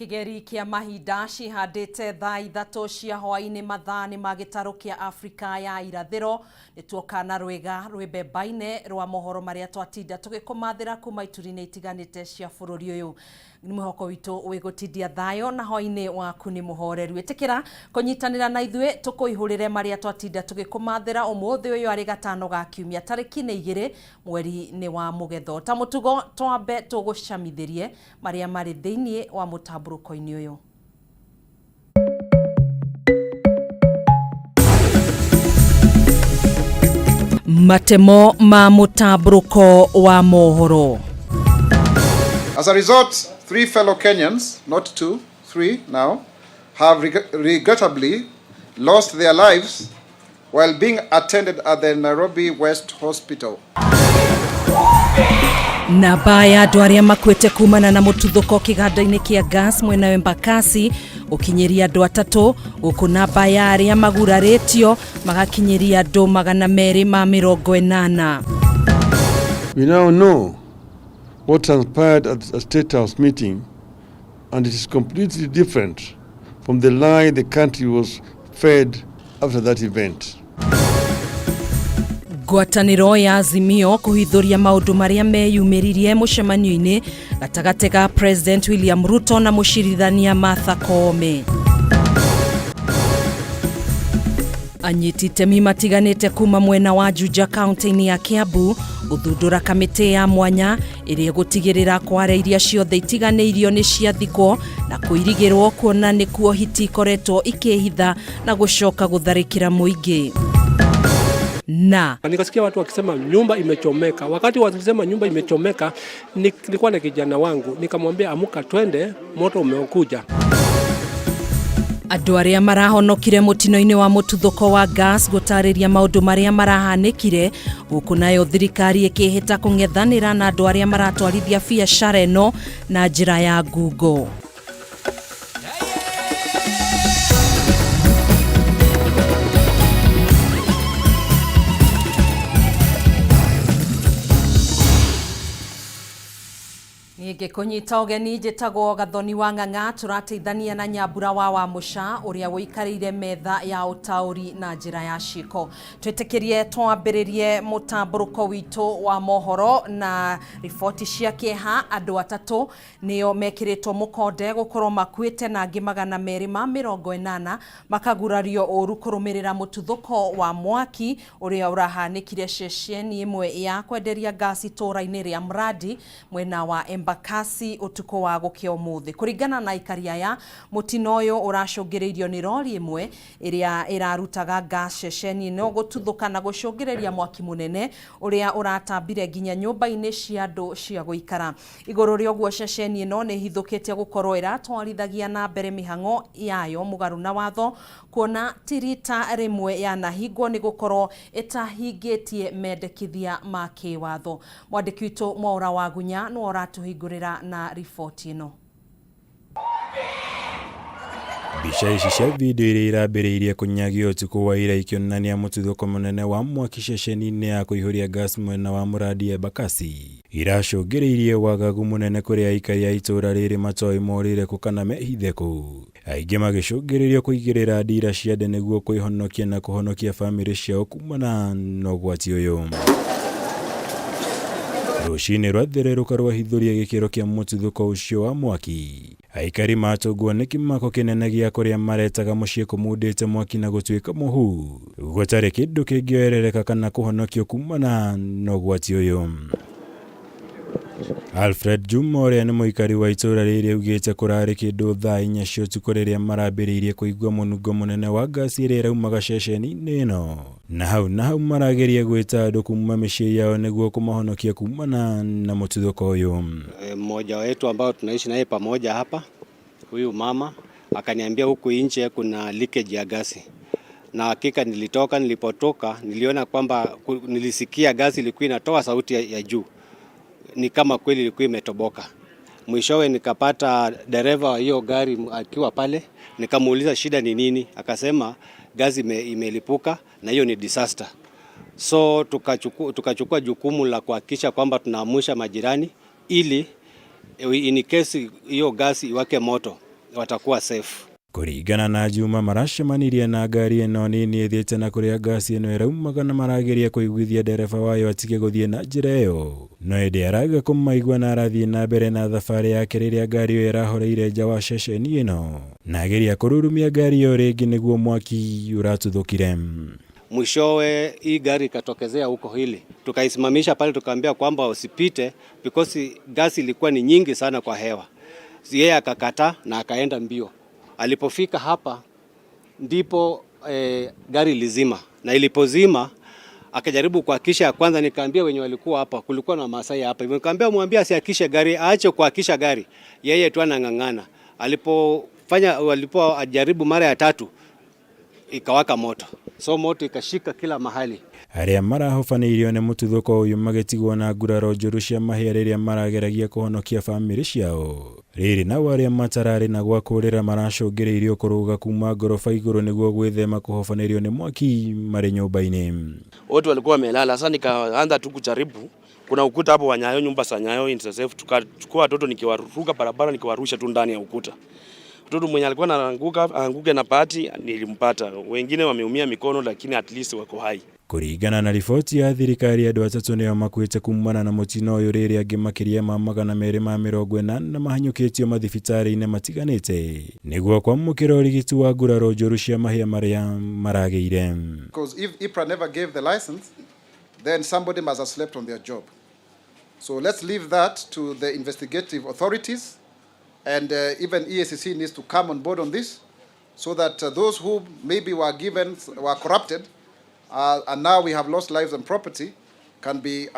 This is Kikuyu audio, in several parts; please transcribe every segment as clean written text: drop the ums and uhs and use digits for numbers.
Kĩgeri kĩa mahinda cihandĩte thaa 3 cia hwaĩ-inĩ mathaa-inĩ ma gĩtarũ kĩa Afrika ya irathĩro. Nĩtuoka na rwĩga rwĩmbembaine rwa mohoro marĩa twatinda tũgĩkũmathĩra kuma ituri-inĩ itiganĩte cia bũrũri ũyũ. Nĩ mwĩhoko witũ wĩ gũtindia thayũ na hwaĩ-inĩ waku nĩ mũhoreru. Ĩtĩkĩra kũnyitanĩra na ithuĩ tũkũihũrĩre marĩa twatinda tũgĩkũmathĩra ũmũthĩ ũyũ arĩ gatano ga kiumia tarĩki nĩ 2 mweri-inĩ wa Mũgetho. Ta mũtugo twambe tũgũcamithĩrie marĩa marĩ thĩinĩ wa mũtambũrũko-inĩ ũyũ. Matemo ma mũtambũrũko wa mohoro. As a result, 3 fellow Kenyans, not 2, 3 now, have regrettably lost their lives while being attended at the Nairobi West Hospital. Namba ya andũ arĩa makuĩte kumana na mũtuthũko kĩganda-inĩ kĩa gas mwena wa Embakasi gũkinyĩria andũ 3, gũkũ namba ya arĩa magurarĩtio magakinyĩria andũ 280. We now know what transpired at a State House meeting, and it is completely different from the lie the country was fed after that event. Ngwatanĩro ya Azimio kũhithũria maũndũ marĩa meyumĩririe mũcemanio-inĩ gatagatĩ ga President William Ruto na mũcirithania Martha Koome. Anyiti itemi matiganĩte kuma mwena wa Juja kaunti-inĩ ya Kiambu gũthundũra kamĩtĩ ya mwanya ĩrĩa ĩgũtigĩrĩra kware iria ciothe itiganĩirio nĩ ciathikwo na kũirigĩrwo kuona nĩkuo hiti ikoretwo ikĩhitha na gũcoka gũtharĩkĩra mũingĩ. Na nikasikia watu wakisema nyumba imechomeka. Wakati walisema nyumba imechomeka, nilikuwa na kijana wangu, nikamwambia amuka twende, moto umekuja. Andũ arĩa marahonokire mũtino-inĩ wa mũtuthũko wa gas gũtarĩria maũndũ marĩa marahanĩkire, gũkũ nayo thirikari ĩkĩhĩta kũng'ethanĩra na andũ arĩa maratwarithia biacara ĩno na njĩra ya ngungo. Ngĩkũnyita ũgeni njĩtagwo Gathoni wa Ng'ang'a, tũrateithania na Nyambura wa Wamũca ũrĩa ũikarĩire metha ya ũtaũri na njĩra ya ciĩko. Twĩtĩkĩrie twambĩrĩrie mũtambũrũko witũ wa mohoro na riboti cia kĩeha. Andũ 3 nĩo mekĩrĩtwo mũkonde gũkorwo makuĩte na angĩ 280 makagurario ũru kũrũmĩrĩra mũtuthũko wa mwaki ũrĩa ũrahanĩkire ceceni ĩmwe ya kwenderia ngasi itũũra-inĩ rĩa Mradi mwena wa Embakasi ũtukũ wa gũkĩa ũmũthĩ. Kũringana na aikari aya, mũtino ũyũ ũracũngĩrĩirio nĩ rori ĩmwe ĩrĩa ĩrarutaga gas ceceni ĩno gũtuthũka na gũcũngĩrĩria mwaki mũnene ũrĩa ũratambire nginya nyũmba-inĩ cia andũ cia gũikara. Igũrũ rĩa ũguo, ceceni ĩno nĩ ĩhithũkĩte gũkorwo ĩratwarithagia na mbere mĩhang'o yayo mũgarũ na watho, kuona ti rita rĩmwe yanahingwo nĩ gũkorwo ĩtahingĩtie mendekithia ma kĩwatho. Mwandĩki witũ Mwaũra wa Gunya nĩwe ũratũhingũrĩra na riboti ĩno. Mbica ici cia video iria irambĩrĩirie kũnyagio ũtukũ wa ira ikĩonania mũtuthũko mũnene wa mwaki ceceni-inĩ ya kũihũria gas mwena wa Mũrandi Embakasi iracũngĩrĩirie wagagu mũnene kũrĩ aikari a itũũra rĩrĩ matoĩ morĩre kũ kana mehithe kũ. Aingĩ magĩcũngĩrĩrio kũigĩrĩra ndira cia ndĩ nĩguo kwĩhonokia na kũhonokia bamĩrĩ ciao kumana na ũgwati ũyũ. Rũcinĩ rwathererũka rwahithũria gĩkĩro kĩa mũtuthũko ũcio wa mwaki. Aikari matũngwo nĩ kĩmako kĩnene gĩa kũrĩa maretaga mũciĩ kũmundĩte mwaki na gũtuĩka mũhu. Gũtarĩ kĩndũ kĩngĩoerereka kana kũhonokio kumana na ũgwati ũyũ. Alfred Juma ũrĩa nĩ mũikari wa itũũra rĩrĩ augĩte kũrarĩ kĩndũ thaa 4 cia ũtukũ rĩrĩa marambĩrĩirie kũigua mũnungo mũnene wa ngasi ĩrĩa ĩraumaga ceceni-inĩ ĩno. Na hau na hau marageria gwĩta andũ kuma mĩciĩ yao nĩguo kũmahonokia kumana na mũtuthũko ũyũ. Mmoja wetu ambao tunaishi naye pamoja hapa, huyu mama akaniambia huku nje kuna leakage ya gasi. Na hakika nilitoka, nilipotoka niliona kwamba nilisikia gasi ilikuwa inatoa sauti ya juu. Ni kama kweli ilikuwa imetoboka. Mwishowe nikapata dereva wa hiyo gari akiwa pale, nikamuuliza shida ni nini, akasema gasi imelipuka na hiyo ni disaster. So tukachukua jukumu la kuhakikisha kwamba tunaamusha majirani ili in case hiyo gasi iwake moto watakuwa safe. Kũringana na Juma, maracemanirie na ngari ĩno nini ĩthiĩte na kũrĩa ngasi ĩno ĩraumaga na marageria kũiguithia ndereba wayo atige gũthiĩ na njĩra ĩyo, no ĩndĩ araga kũmaigua na arathiĩ na mbere na thabarĩ yake rĩrĩa ngari ĩyo ĩrahoreire nja wa ceceni ĩno na ageria kũrurumia ngari ĩyo rĩngĩ nĩguo mwaki ũratuthũkire. Mwishowe hii gari ikatokezea huko hili, tukaisimamisha pale, tukaambia kwamba usipite because gasi ilikuwa ni nyingi sana kwa hewa. Yeye akakataa na akaenda mbio. Alipofika hapa ndipo gari lizima, na ilipozima akajaribu kuakisha ya kwanza. Nikaambia wenye walikuwa hapa, kulikuwa na Masai hapa hivyo, nikaambia mwambie asiakishe gari, aache kuakisha gari, yeye tu anang'ang'ana. Alipofanya, walipojaribu mara ya tatu ikawaka moto, so moto ikashika kila mahali. Arĩa marahobanĩirio nĩ mũtuthũko ũyũ magĩtigwo na nguraro njũru cia mahĩa rĩrĩa marageragia kũhonokia bamĩrĩ ciao. Rĩrĩ nao arĩa matararĩ na gwa kũrĩra maracũngĩrĩirio kũrũga kuma ngoroba igũrũ nĩguo gwĩthema kũhobanĩrio nĩ mwaki marĩ nyũmba-inĩ. Wote walikuwa wamelala. Sasa nikaanza tu kujaribu, kuna ukuta hapo wa Nyayo, nyumba za Nyayo Intersafe, tukachukua watoto nikiwaruka barabara nikiwarusha tu ndani ya ukuta. Mtoto mwenye alikuwa anaanguka aanguke na bahati nilimpata. Wengine wameumia mikono, lakini at least wako hai. Kũringana na riboti ya thirikari, andũ atatũ nĩo makuĩte kumana na mũtino ũyũ, rĩrĩa angĩ makĩria ma 280 mahanyũkĩtio mathibitarĩ-inĩ matiganĩte nĩguo kwamũkĩra ũrigiti wa nguraro njũru cia mahĩa marĩa maragĩire. Because if EPRA never gave the license, then somebody must have slept on their job. So let's leave that to the investigative authorities, and even EACC needs to come on board on this, so that those who maybe were given, were corrupted, and now we have lost lives and property, can be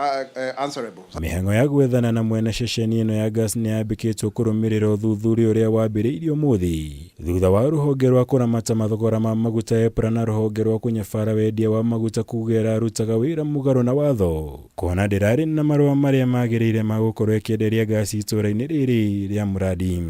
answerable. Mĩhang'o ya gwethana na mwene ceceni ĩno ya gas nĩ yambĩkĩtwo kũrũmĩrĩra ũthuthuria ũrĩa wambĩrĩirio ũmũthĩ thutha wa rũhonge rwa kũramata mathogora ma maguta EPRA na rũhonge rwa kũnyabara wendia wa maguta kuga ĩrarutaga wĩra mũgarũ na watho, kuona ndĩrarĩ na marũa marĩa magĩrĩire ma gũkorwo ĩkĩenderia gasi itũũra-inĩ rĩrĩ rĩa Mũrandi.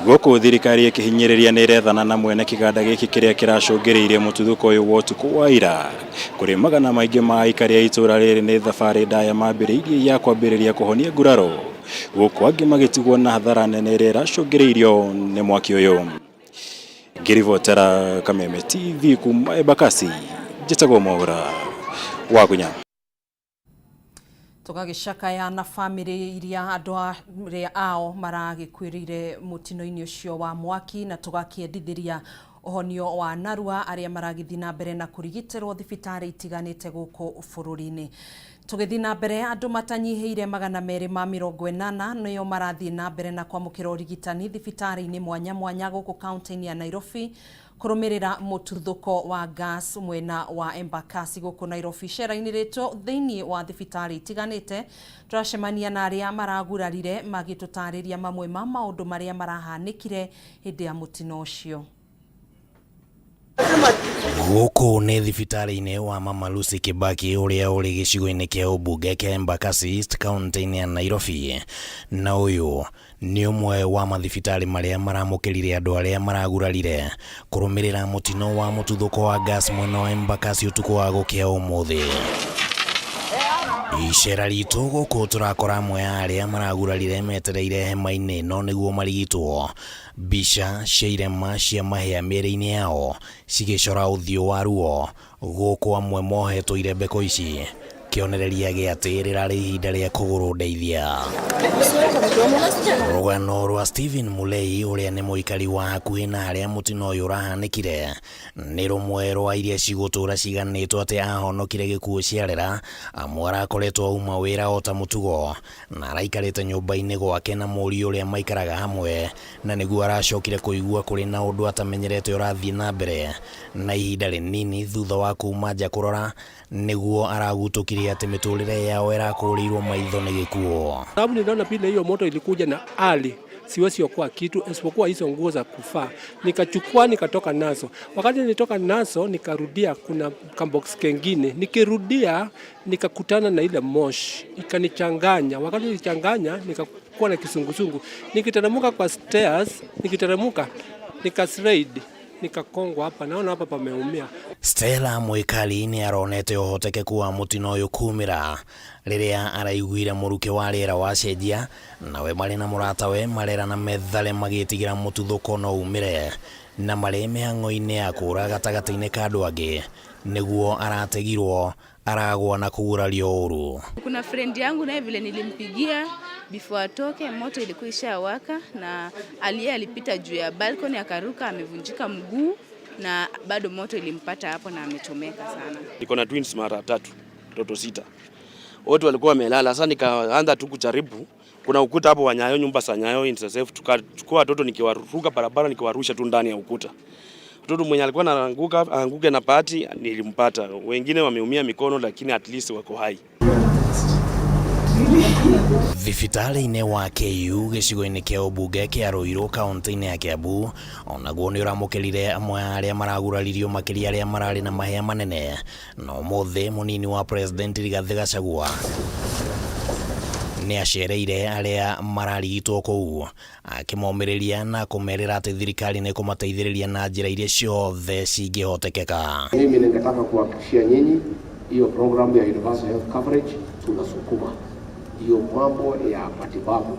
Gũkũ thirikari ĩkĩhinyĩrĩria nĩ ĩrethana na mwene kĩganda gĩkĩ kĩrĩa kĩracũngĩrĩirie mũtuthũko ũyũ wa ũtukũ wa ira. Kũrĩ magana maingĩ ma aikari a itũũra rĩrĩ nĩ thabarĩ ndaya mambĩrĩirie ya kwambĩrĩria kũhonia nguraro, gũkũ angĩ magĩtigwo na hathara nene ĩrĩa ĩracũngĩrĩirio nĩ mwaki ũyũ. Ngĩribotera Kameme TV kuma Embakasi, njĩtagwo Mwaũra wa Gunya. Tũgagĩcakaya na bamĩrĩ iria andũ arĩa ao maragĩkuĩrĩire mũtino-inĩ ũcio wa mwaki, na tũgakĩendithĩria ũhonio wa narua arĩa maragĩthiĩ na mbere na kũrigitĩrwo thibitarĩ itiganĩte gũkũ bũrũri-inĩ. Tũgĩthiĩ na mbere, andũ matanyihĩire 280 nĩo marathiĩ na mbere na kwamũkĩra ũrigitani thibitarĩ-inĩ mwanya mwanya gũkũ kaunti-inĩ ya Nairobi kũrũmĩrĩra mũtuthũko wa gas mwena wa Embakasi gũkũ Nairobi. Cera-inĩ rĩtũ thĩinĩ wa thibitarĩ itiganĩte tũracemania na arĩa maragurarire magĩtũtarĩria mamwe ma maũndũ marĩa marahanĩkire hĩndĩ ya mũtino ũcio. Gũkũ nĩ thibitarĩ-inĩ wa Mama Lucy Kibaki ũrĩa ũrĩ gĩcigo-inĩ kĩa ũmbunge kĩa Embakasi East kaunti-inĩ ya Nairobi, na ũyũ nĩ ũmwe wa mathibitarĩ marĩa maramũkĩrire andũ arĩa maragurarire kũrũmĩrĩra mũtino wa mũtuthũko wa gas mwena wa Embakasi ũtukũ wa gũkĩa ũmũthĩ. Icera ritũ gũkũ tũrakora amwe a arĩa maragurarire metereire hema-inĩ ĩno nĩguo marigitwo. Mbica cia irema cia mahĩa mĩĩrĩ-inĩ yao cigĩcora ũthiũ wa ruo, gũkũ amwe mohetwo irembeko ici, kĩonereria gĩa atĩ rĩrarĩ ihinda rĩa kũgũrũ ndeithia. Rũgano rwa Stephen Mulei ũrĩa nĩ mũikari wa hakuhĩ na harĩa mũtino ũyũ ũrahanĩkire nĩ rũmwe rwa iria cigũtũra ciganĩtwo atĩ ahonokire gĩkuũ ciarera, amu arakoretwo auma wĩra o ta mũtugo na araikarĩte nyũmba-inĩ gwake na mũriũ ũrĩa maikaraga hamwe, na nĩguo aracokire kũigua kũrĩ na ũndũ atamenyerete ũrathiĩ na mbere, na ihinda rĩnini thutha wa kuma nja kũrora nĩguo aragutũkire atĩ mĩtũrĩre yao ĩrakũrĩirwo maitho nĩ gĩkuũ. Sababu niliona vile hiyo moto ilikuja na ali siwezi okoa kitu isipokuwa hizo nguo za kuvaa, nikachukua nikatoka nazo. Wakati nilitoka nazo nikarudia, kuna kambox kengine, nikirudia nikakutana na ile moshi ikanichanganya. Wakati nilichanganya nikakuwa na kisungusungu, nikiteremuka kwa stairs, nikiteremuka nikaslide, Nikakongwa hapa, naona hapa pameumia. Stella Mwikali nĩ aronete ũhotekeku wa mũtino ũyũ kumĩra rĩrĩa araiguire mũrukĩ wa rĩera wacenjia nawe marĩ na mũratawe marerana methare magĩtigĩra mũtuthũko no umĩre na marĩ mĩhang'o-inĩ ya kũra gatagatĩ-inĩ ka andũ angĩ nĩguo arategirwo aragwa na kugurario ũru. Kuna friend yangu naye vile nilimpigia before atoke, moto ilikuwa ishawaka na aliye alipita juu ya balcony akaruka, amevunjika mguu na bado moto ilimpata hapo na amechomeka sana. Niko na twins mara tatu, watoto 6. Wote walikuwa wamelala. Sasa nikaanza tu kujaribu, kuna ukuta hapo wa Nyayo, nyumba za Nyayo Intersafe, tukachukua watoto nikiwaruka barabara nikiwarusha tu ndani ya ukuta. Mtoto mwenye alikuwa anaanguka aanguke na bahati nilimpata. Wengine wameumia mikono lakini at least wako hai. Thibitarĩ-inĩ wa KU gĩcigo-inĩ kĩa ũmbunge kĩa Ruiru kaunti-inĩ ya Kiambu onaguo nĩ ũramũkĩrire amwe a arĩa maraguraririo makĩria arĩa mararĩ na mahĩa manene na ũmũthĩ mũnini wa president Rigathĩ Gachagua nĩ acereire arĩa mararigitwo kũu akĩmomĩrĩria na kũmerĩra atĩ thirikari nĩ kũmateithĩrĩria na njĩra iria ciothe cingĩhotekeka. Mimi ningetaka kuhakikishia nyinyi hiyo programu ya universal health coverage tunasukuma hiyo mambo ya matibabu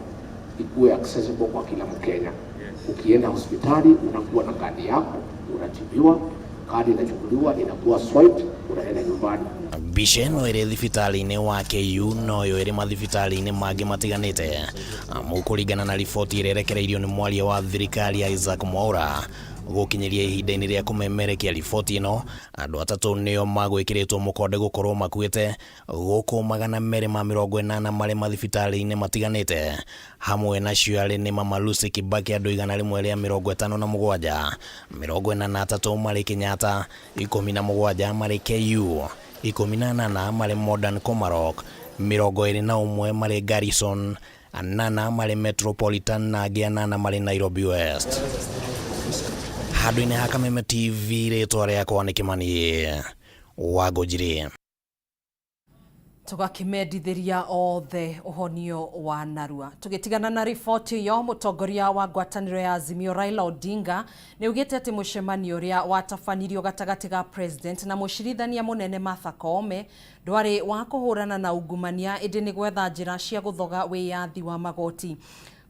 ikuwe accessible kwa kila Mkenya. Ukienda hospitali unakuwa na kadi yako, unatibiwa, kadi inachukuliwa, inakuwa swiped, unaenda nyumbani. Mbica ĩno ĩrĩ thibitarĩ-inĩ wa KU noyo ĩrĩ mathibitarĩ-inĩ mangĩ matiganĩte amu kũringana na riboti ĩrĩa ĩrekereirio nĩ mwaria wa thirikari Isaac Mwaura gũkinyĩria ihinda-inĩ rĩa kũmemerekia riboti ĩno andũ atatũ nĩo magwĩkĩrĩtwo mũkonde gũkorwo makuĩte gũkũ 280 marĩ mathibitarĩ-inĩ matiganĩte hamwe nacio arĩ nĩ Mama Lucy Kibaki andũ 157, 43 marĩ Kenyatta, 17 marĩ KU, 18 marĩ Modern Komarok, 21 marĩ Garrison, 8 marĩ Metropolitan na angĩ 8 marĩ Nairobi West. Handũ-inĩ ha Kameme TV rĩtwa rĩakwa nĩ Kĩmani wa Ngũnjiri. Tugakimendithiria othe uhonio wa narua. Tugitigana na riboti iyo, mutongoria wa ngwataniro ya Azimio Raila Odinga ni ugite ati mucemanio uria watabanirio gatagati ga president na mucirithania munene Martha Koome ndwari wa kuhurana na ungumania indi ni gwetha njira cia guthoga wiyathi wa magoti.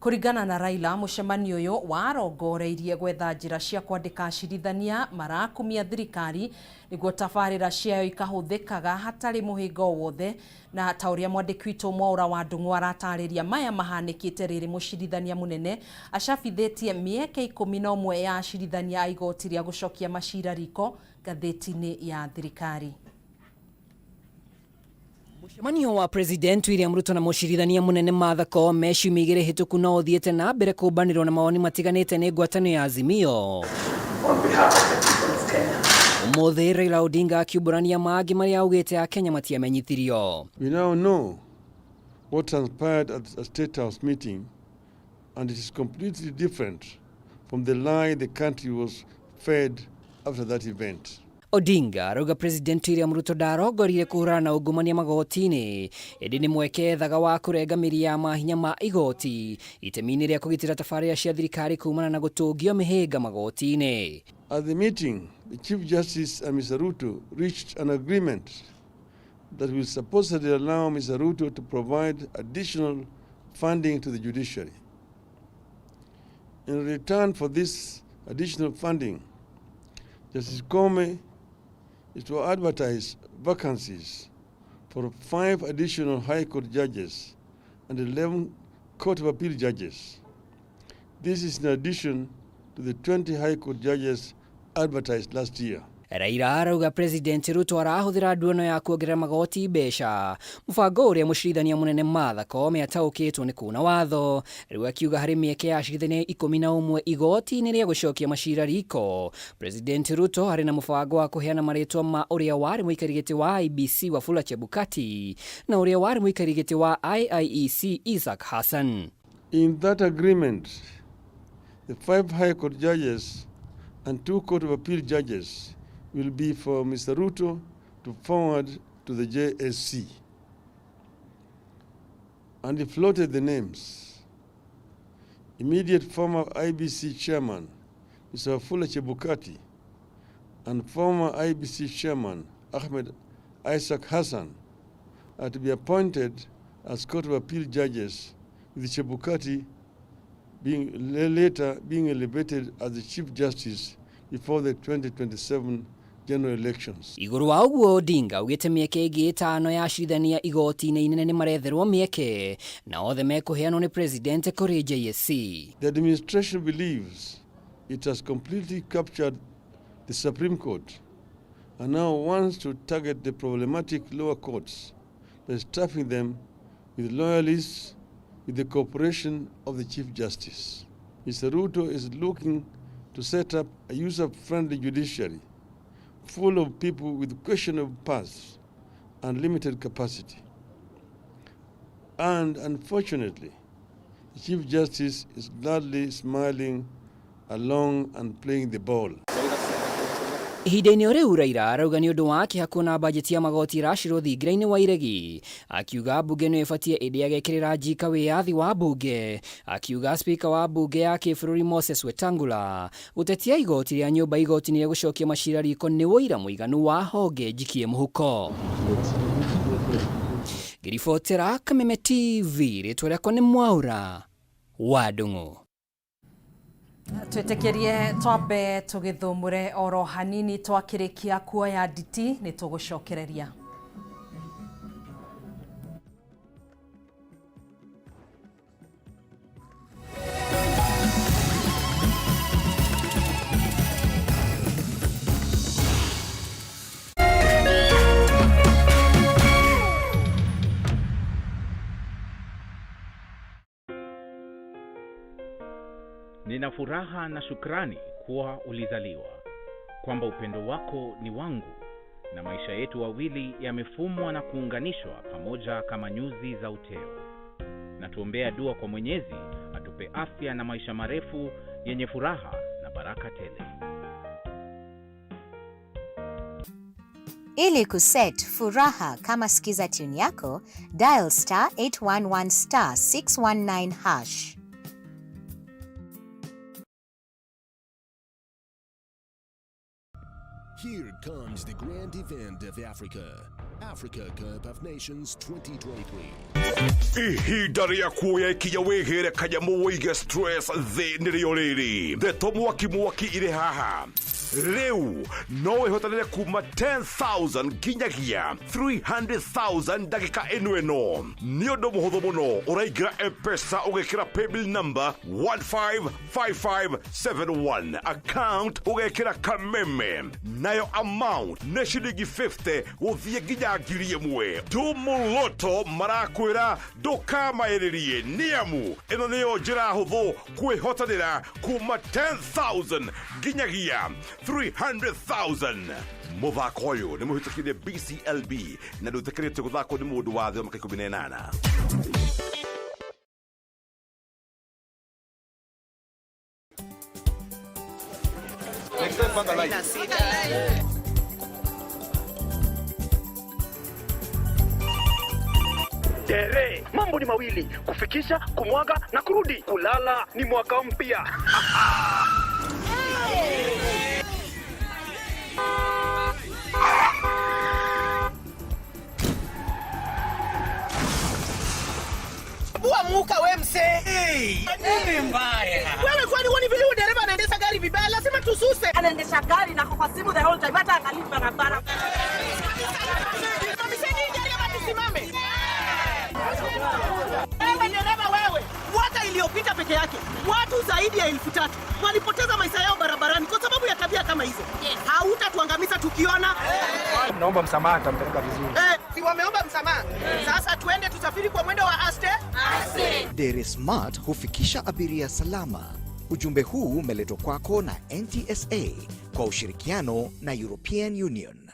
Kuringana na Raila, mucemanio uyu warongoreirie gwetha njira cia kwandika acirithania marakumia thirikari niguo tabarira ciayo ikahuthikaga hatari muhingo wothe, na ta uria mwandiki witu Mwaura wa Ndung'u aratariria maya mahanikite riri mucirithania munene acabithitie mieke 11 ya acirithania a igoti ria gucokia macira riko ngathĩti-inĩ ya thirikari. Mũcemanio wa President William Ruto na mũcirithania mũnene Martha Koome ciumia igĩrĩ hĩtũku no ũthiĩte na mbere kũmbanĩrwo na mawoni matiganĩte nĩ ngwatanĩro ya Azimio. Ũmũthĩ Raila Odinga akiumbũrania mangĩ marĩa augĩte Akenya matiamenyithirio. We now know what transpired at a State House meeting, and it is completely different from the lie the country was fed after that event. Odinga arauga President William Ruto ndarongorire kũhũrana na ungumania magoti-inĩ ĩndĩ nĩ mweke ethaga wa kũrenga mĩri ya mahinya ma igoti itemi-inĩ rĩa kũgitĩra tabarĩra cia thirikari kumana na gũtũngio mĩhĩnga magoti-inĩ. At the meeting, the Chief Justice and Mr. Ruto reached an agreement that will supposedly allow Mr. Ruto to provide additional funding to the judiciary. In return for this additional funding, Justice Koome is to advertise vacancies for 5 additional High Court judges and 11 Court of Appeal judges. This is in addition to the 20 High Court judges advertised last year. Raila arauga President Ruto arahũthĩra nduano ya kuongerera magoti mbeca mũbango ũrĩa mũcirithania mũnene Martha Koome ataũkĩtwo nĩ kuna watho rĩu akiuga harĩ mĩeke ya acirithania 11 igoti-inĩ rĩa gũcokia macira riko. President Ruto arĩ na mũbango wa kũheana marĩtwa ma ũrĩa warĩ mũikari gĩtĩ wa IEBC Wafula Chebukati na ũrĩa warĩ mũikari gĩtĩ wa IIEC Isaac Hassan. In that agreement, the 5 High Court judges and 2 Court of Appeal judges will be for Mr. Ruto to forward to the JSC. And he floated the names. Immediate former IBC chairman, Mr. Wafula Chebukati, and former IEBC Chairman Ahmed Isaac Hassan are to be appointed as Court of Appeal judges, with Chebukati being later being elevated as the Chief Justice before the 2027 general elections. Igũrũ wa ũguo Odinga augĩte mĩeke ĩngĩ ĩtano ya acirithania igoti-inĩ inene nĩ maretherwo mĩeke na othe mekũheanwo nĩ president kũrĩ JSC. The administration believes it has completely captured the Supreme Court and now wants to target the problematic lower courts by staffing them with loyalists with the cooperation of the Chief Justice. Mr. Ruto is looking to set up a user-friendly judiciary full of people with questionable pasts and limited capacity. And unfortunately, the Chief Justice is gladly smiling along and playing the ball. Ihinda-inĩ o rĩu Raila arauga nĩ ũndũ wa kĩeha kuona bajeti ya magoti ĩracirwo thingira-inĩ wa iregi, akiuga mbunge nĩyo ĩbatiĩ ĩndĩ agekĩrĩra njika wĩyathi wa mbunge, akiuga spika wa mbunge ya kĩbũrũri Moses Wetangula gũtetia igoti rĩa nyũmba igoti-inĩ rĩa gũcokia macira riko nĩ ũira mũiganu wa honge njikie mũhuko. Ngĩribotera Kameme TV, rĩtwa rĩakwa nĩ Mwaura wa Ndung'u. Twĩtĩkĩrie twambe tũgĩthũmũre oro hanini twakĩrĩkia kuoya nditi nĩ tũgũcokereria. Nina furaha na shukrani kuwa ulizaliwa, kwamba upendo wako ni wangu na maisha yetu wawili yamefumwa na kuunganishwa pamoja kama nyuzi za uteo. Na tuombea dua kwa Mwenyezi atupe afya na maisha marefu yenye furaha na baraka tele. Ili kuset furaha kama skiza tune yako, dial star 811 star 619 hash. Here comes the grand event of Africa, Africa Cup of Nations 2023. Ihinda rĩa kuoya ikinya wĩgĩre kanyamũ wĩige stress thĩ nĩrĩo rĩrĩ ndeto mwaki mwaki irĩ haha rĩu no wĩhotanĩre kuma 10,000 nginyagia 300,000 ndagĩka ĩno ĩno nĩ ũndũ mũhũthũ mũno ũraingĩra M-Pesa ũgekĩra paybill number 155571 account ũgekĩra Kameme nayo amount nĩ ciringi 50 gũthiĩ nginya 1,000 Tumuloto marakwĩra ndũkamaĩrĩrie nĩamu ĩno nĩyo njĩra hũthũ kwĩhotanĩra kuma 10,000 nginyagia 300,000. Mũthako ũyũ nĩ mũhĩtũkire BCLB na ndũĩtĩkĩrĩtio gũthakwo nĩ mũndũ wa thĩ wa mĩaka 18. Tere, mambo ni mawili, kufikisha, kumwaga na kurudi. Kulala ni mwaka mpya. Bua muka we msee. Nini mbaya? Wewe kwani huoni vile dereva anaendesha gari vibaya? Lazima tususe. Anaendesha gari na kwa simu the whole time, hata angalii barabara. Simamisheni gari ama tusimame. Wewe dereva wewe, mwaka iliyopita peke yake watu zaidi ya 3,000 walipoteza maisha yao barabarani kwa sababu ya tabia kama hizo. Yes. Hautatuangamiza tukiona. Naomba msamaha, nitampeleka vizuri. Si wameomba msamaha. Sasa tuende tusafiri kwa mwendo wa aste. Aste. Dere Smart hufikisha abiria salama. Ujumbe huu umeletwa kwako na NTSA kwa ushirikiano na European Union.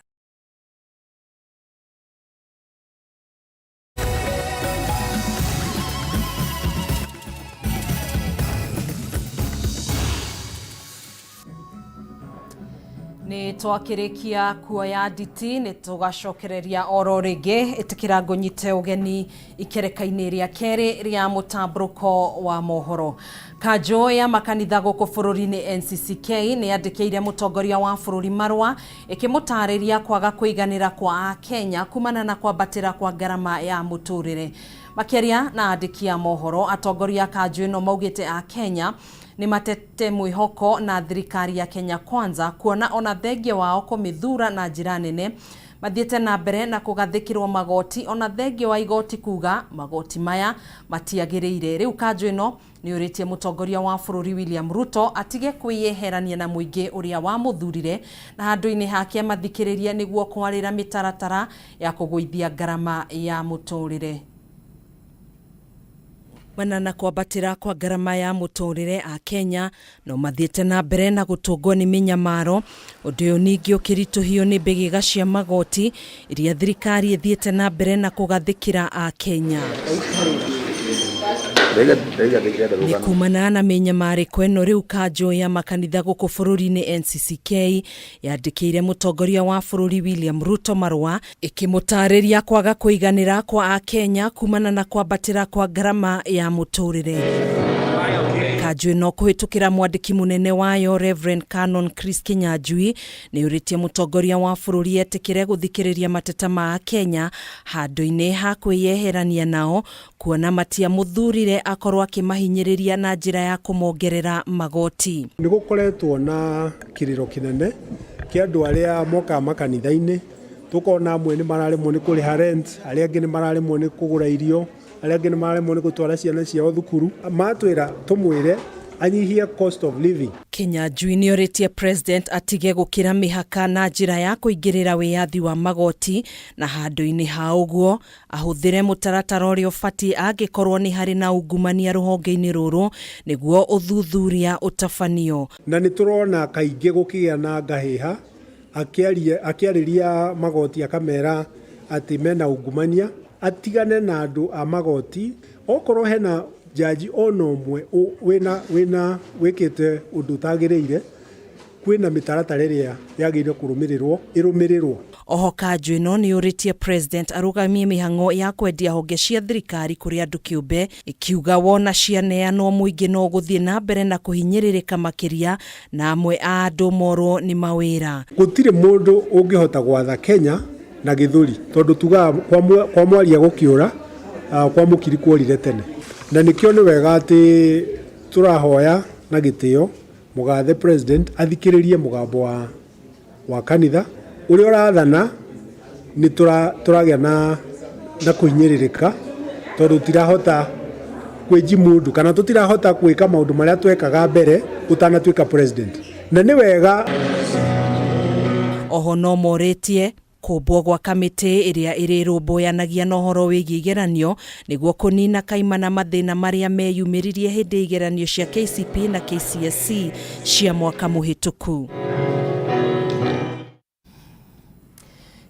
Nĩ twakĩrĩkia kuoya nditi, nĩ tũgacokereria oro rĩngĩ. Ĩtĩkĩra ngũnyite ũgeni ikereka-inĩ rĩa kerĩ rĩa mũtambũrũko wa mohoro. Kanjũ ya makanitha gũkũ bũrũri-inĩ NCCK nĩ yandĩkĩire mũtongoria wa bũrũri marũa ĩkĩmũtarĩria kwaga kũiganĩra kwa Akenya kumana na kwambatĩra kwa ngarama ya mũtũrĩre. Makĩaria na andĩki a mohoro, atongoria a kanjũ ĩno maugĩte Akenya nĩ matete mwĩhoko na thirikari ya Kenya Kwanza, kuona ona thengia wao kũmĩthura na njĩra nene mathiĩte na mbere na kũgathĩkĩrwo magoti, ona thengia wa igoti kuga magoti maya matiagĩrĩire. Rĩu kanjũ ĩno nĩ ũrĩtie mũtongoria wa bũrũri William Ruto atige kwĩyeherania na mũingĩ ũrĩa wamũthurire, na handũ-inĩ hake amathikĩrĩrie nĩguo kwarĩra mĩtaratara ya kũgũithia ngarama ya mũtũrĩre. Mana na kwambatĩra kwa ngarama ya mũtũrĩre, a Kenya no mathiĩte na mbere na gũtũngwo nĩ mĩnyamaro. Ũndũ ũyũ ningĩ ũkĩritũhio nĩ mbĩgĩga cia magoti iria thirikari ĩthiĩte na mbere na kũgathĩkĩra a Kenya. Nĩ kumana na mĩnyamarĩko ĩno, rĩu kanjũ ya makanitha gũkũ bũrũri-inĩ NCCK yandĩkĩire mũtongoria wa bũrũri William Ruto marũa ĩkĩmũtarĩria kwaga kũiganĩra kwa Akenya kumana na kwambatĩra kwa ngarama ya mũtũrĩre. Kanjũ ĩno kũhĩtũkĩra mwandĩki mũnene wayo Reverend Canon Chris Kinyanjui nĩ ũrĩtie mũtongoria wa bũrũri etĩkĩre gũthikĩrĩria mateta ma Akenya handũ-inĩ ha kwĩyeherania nao, kuona matiamũthurire akorwo akĩmahinyĩrĩria na njĩra ya kũmongerera magoti. Nĩ gũkoretwo na kĩrĩro kĩnene kĩa andũ arĩa mokaga makanitha-inĩ, tũkona amwe nĩ mararemwo nĩ kũrĩha rent, arĩa angĩ nĩ mararemwo nĩ kũgũra irio, arĩa angĩ nĩ mararemwo nĩ gũtwara ciana ciao thukuru. Matwĩra tũmwĩre anyihie cost of living. Kinyanjui nĩ orĩtie president atige gũkĩra mĩhaka na njĩra ya kũingĩrĩra wĩyathi wa magoti, na handũ-inĩ ha ũguo ahũthĩre mũtaratara ũrĩa ũbatiĩ angĩkorwo nĩ harĩ na ungumania rũhonge-inĩ rũrũ nĩguo ũthuthuria ũtabanio. Na nĩ tũrona kaingĩ gũkĩgĩa na ngahĩha akĩarĩria magoti akamera atĩ mena ungumania, atigane na andũ a magoti. Okorwo hena jaji ona ũmwe wĩna wĩkĩte ũndũ ũtagĩrĩire, kwĩna mĩtaratara ĩrĩa yagĩrĩire kũrũmĩrĩrwo ĩrũmĩrĩrwo. Oho kanjũ ĩno nĩ yũrĩtie president arũgamie mĩhang'o ya kwendia honge cia thirikari kũrĩ andũ kĩũmbe, ĩkiuga wona cianeanwo mũingĩ no ũgũthiĩ na mbere na kũhinyĩrĩrĩka makĩria na amwe a andũ morwo nĩ mawĩra. Gũtirĩ mũndũ ũngĩhota gwatha Kenya na gĩthũri, tondũ tugaga kwa mwaria gũkĩũra, kwa mũkiri kuorire tene, na nĩkĩo nĩ wega atĩ tũrahoya na gĩtĩo mũgathe president athikĩrĩrie mũgambo wa kanitha ũrĩa ũrathana. Nĩ tũragĩa na kũhinyĩrĩrĩka tondũ tũtirahota kwĩjimundu kana tũtirahota gwĩka maũndũ marĩa twekaga mbere ũtanatuĩka president, na nĩ wega. Oho no morĩtie kũmbwo gwa kamĩtĩ ĩrĩa ĩrĩrũmbũyanagia na ũhoro wĩgiĩ igeranio nĩguo kũnina kaimana mathĩna marĩa meyumĩririe hĩndĩ ya igeranio cia KCPE na KCSE cia mwaka mũhĩtũku.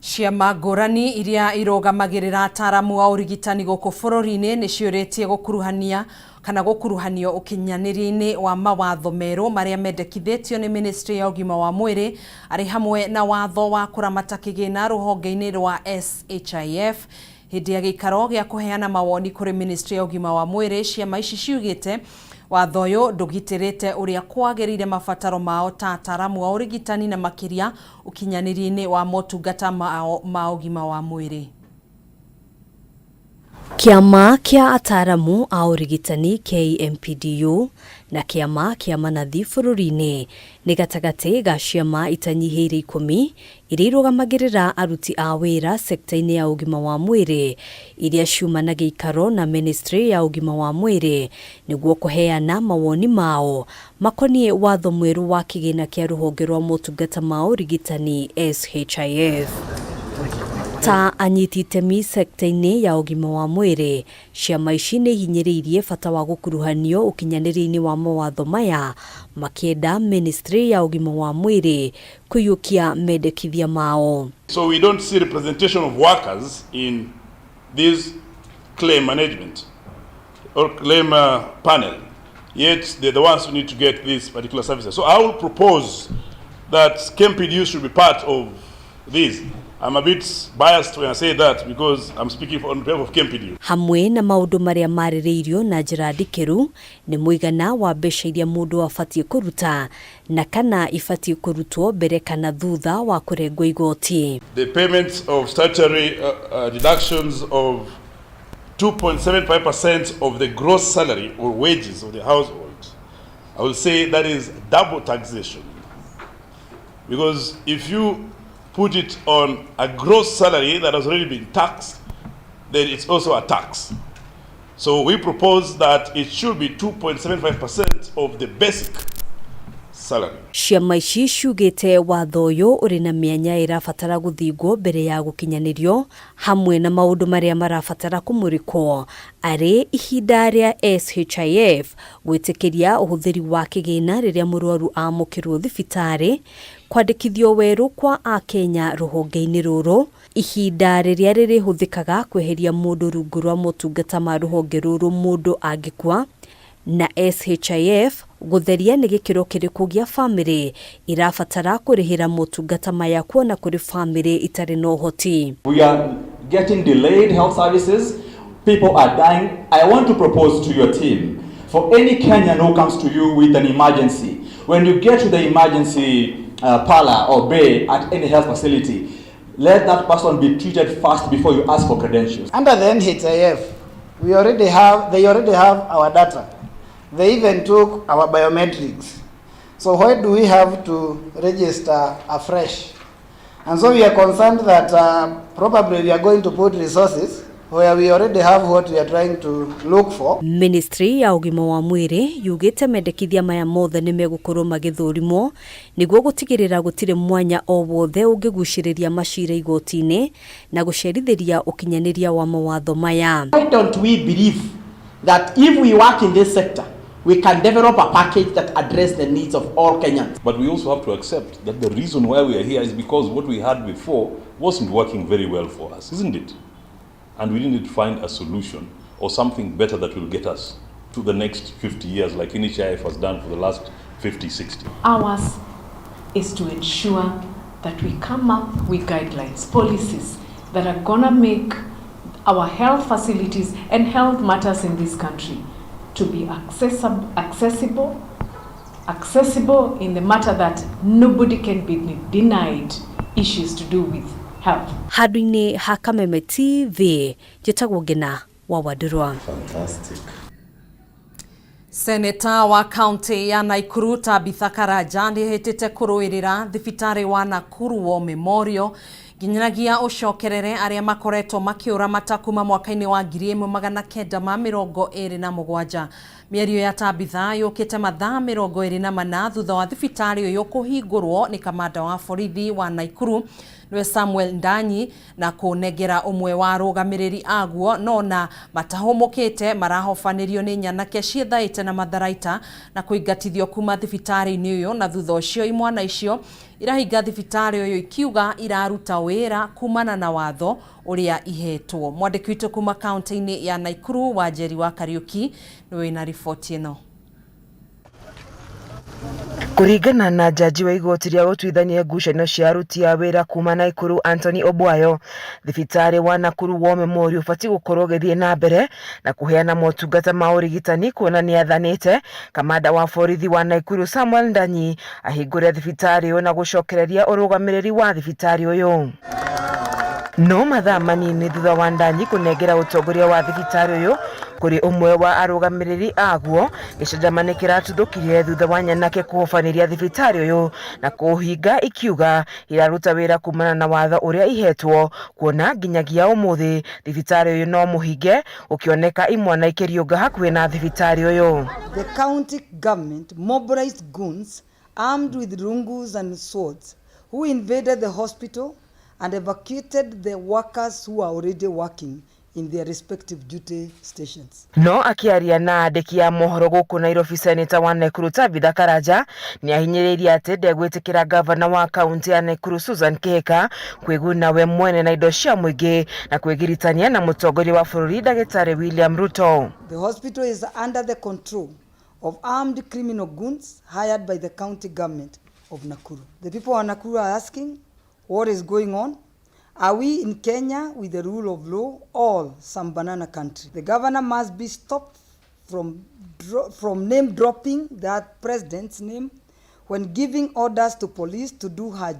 Ciama ngũrani iria irũgamagĩrĩra ataaramu a ũrigitani gũkũ bũrũri-inĩ nĩ ciũrĩtie gũkuruhania kana gũkuruhanio ũkinyanĩria-inĩ wa mawatho merũ marĩa mendekithĩtio nĩ ministry ya ũgima wa mwĩrĩ, arĩ hamwe na watho wa kũramata kĩgĩna rũhonge-inĩ rwa SHIF. Hĩndĩ ya gĩikaro gĩa kũheana mawoni kũrĩ ministry ya ũgima wa mwĩrĩ, ciama ici ciugĩte watho ũyũ ndũgitĩrĩte ũrĩa kwagĩrĩire mabataro mao ta ataaramu a ũrigitani, na makĩria ũkinyanĩria-inĩ wa motungata mao ma ũgima wa mwĩrĩ. Kĩama kĩa ataaramu a ũrigitani KMPDU na kĩama kĩa manathi bũrũri-inĩ nĩ gatagatĩ ga ciama itanyihĩire 10 iria irũgamagĩrĩra aruti a wĩra sekta-inĩ ya ũgima wa mwĩrĩ iria ciuma na gĩikaro na ministry ya ũgima wa mwĩrĩ nĩguo kũheana mawoni mao makoniĩ watho mwerũ wa kĩgĩna kĩa rũhonge rwa motungata ma ũrigitani SHIF. Ta anyiti itemi sekta-inĩ ya ũgima wa mwĩrĩ, ciama ici nĩ ihinyĩrĩirie bata wa gũkuruhanio ũkinyanĩria-inĩ wa mawatho maya, makĩenda ministry ya ũgima wa mwĩrĩ kũiyũkia mendekithia mao. So we don't see representation of workers in this claim management or claim panel, yet they're the ones who need to get these particular services. So I will propose that KMPDU should be part of this. I'm a bit biased when I say that because I'm speaking on behalf of KMPDU. Hamwe na maũndũ marĩa marĩrĩirio na njĩra ndikĩru nĩ mũigana wa mbeca iria mũndũ abatiĩ kũruta na kana ibatiĩ kũrutwo mbere kana thutha wa kũrengwo igoti. The payments of statutory deductions of 2.75% of the gross salary or wages of the household, I will say that is double taxation. Because if you put it on a gross salary that has already been taxed, then it's also a tax. So we propose that it should be 2.75% of the basic salary. Ciama ici ciugĩte watho ũyũ ũrĩ na mĩanya ĩrabatara gũthingwo mbere ya gũkinyanĩrio hamwe na maũndũ marĩa marabatara kũmũrĩkwo arĩ ihinda rĩa SHIF gwĩtĩkĩria ũhũthĩri wa kĩgĩna rĩrĩa mũrwaru amũkĩrwo thibitarĩ, kwandĩkithio werũ kwa akenya rũhonge-inĩ rũrũ, ihinda rĩrĩa rĩrĩhũthĩkaga kweheria mũndũ rungu rwa motungata ma rũhonge rũrũ mũndũ angĩkua, na SHIF gũtheria nĩ gĩkĩro kĩrĩkũ gĩa bamĩrĩ irabatara kũrĩhĩra motungata maya kuona kũrĩ bamĩrĩ itarĩ na ũhoti. We are getting delayed health services. People are dying. I want to propose to your team, for any Kenyan who comes to you with an emergency, when you get to the emergency parlor or bay at any health facility, let that person be treated first before you ask for credentials. Under the NHIF, they already have our data. They even took our biometrics. So why do we have to register afresh? And so we are concerned that probably we are going to put resources where we already have what we are trying to look for. Ministry ya ũgima wa mwĩrĩ yugĩte mendekithia maya mothe nĩ megũkorwo magĩthũrimwo nĩguo gũtigĩrĩra gũtirĩ mwanya o wothe ũngĩgucĩrĩria macira igoti-inĩ na gũcerithĩria ũkinyanĩria wa mawatho maya. Why don't we believe that if we work in this sector, we can develop a package that addresses the needs of all Kenyans? But we also have to accept that the reason why we are here is because what we had before wasn't working very well for us, isn't it? And we needed to find a solution or something better that will get us to the next 50 years, like NHIF has done for the last 50, 60. Ours is to ensure that we come up with guidelines, policies that are going to make our health facilities and health matters in this country to be accessible in the matter that nobody can be denied issues to do with health. Handũ-inĩ ha Kameme TV, njĩtagwo Ngina wa Wandũrwa. Fantastic. Seneta wa kaunti ya Nakuru Tabitha Karanja nĩehĩtĩte kũrũĩrĩra thibitarĩ wa Nakuru War Memorial nginyanagia ũcokerere arĩa makoretwo makĩũramata kuma mwaka-inĩ wa 1927. Mĩario ya Tabitha yũkĩte mathaa 24 thutha wa thibitarĩ ũyũ kũhingũrwo nĩ kamanda wa borithi wa Nakuru nĩwe Samuel Ndanyi na kũnengera ũmwe wa arũgamĩrĩri aguo nona matahũmũkĩte marahobanĩrio nĩ nyanake ciĩthaĩte na matharaita na kũingatithio kuma thibitarĩ-inĩ ũyũ, na thutha ũcio imwana icio irahinga thibitarĩ ũyũ ikiuga iraruta wĩra kumana na watho ũrĩa ihetwo. Mwandĩki witũ kuma kaunti-inĩ ya Nakuru Wanjeri wa Kariuki nĩwe wĩna riboti ĩno. Kũringana na jaji wa igoti rĩa gũtuithania ngucanio cia aruti a wĩra kuma Nakuru Anthony Obwayo, thibitarĩ wa Nakuru War Memorial ũbatiĩ gũkorwo ũgĩthiĩ na mbere na kũheana motungata ma ũrigitani kuona nĩ athanĩte kamanda wa borithi wa Nakuru Samuel Ndanyi ahingũre thibitarĩ ũyũ na gũcokereria ũrũgamĩrĩri wa thibitarĩ ũyũ. No mathaa manini thutha wa Ndanyi kũnengera ũtongoria wa thibitarĩ ũyũ kũrĩ ũmwe wa arũgamĩrĩri aguo, gĩcanjama nĩ kĩratuthũkire thutha wa nyanake kũhobanĩria thibitarĩ ũyũ na kũũhinga ikiuga iraruta wĩra kumana na watho ũrĩa ihetwo, kuona nginyagia ũmũthĩ thibitarĩ ũyũ no mũhinge gũkĩoneka imwana ikĩriũnga hakuhĩ na thibitarĩ ũyũ. The county government mobilized goons armed with rungus and swords who invaded the hospital and evacuated the workers who are already working in their respective duty stations. No akiaria na andĩki a mohoro gũkũ Nairobi, Seneta wa Nakuru Tabitha Karanja nĩahinyĩrĩirie atĩ ndegwĩtĩkĩra gavana wa kaunti ya Nakuru Susan Kihika kwĩguna we mwene na indo cia mũingĩ na kwĩgiritania na mũtongoria wa bũrũri ndagĩtarĩ William Ruto. The hospital is under the control of armed criminal goons hired by the county government of Nakuru. The people of Nakuru are asking, what is going on? Are we in Kenya with the rule of law or some banana country? The governor must be stopped from name dropping that president's name when giving orders to police to do her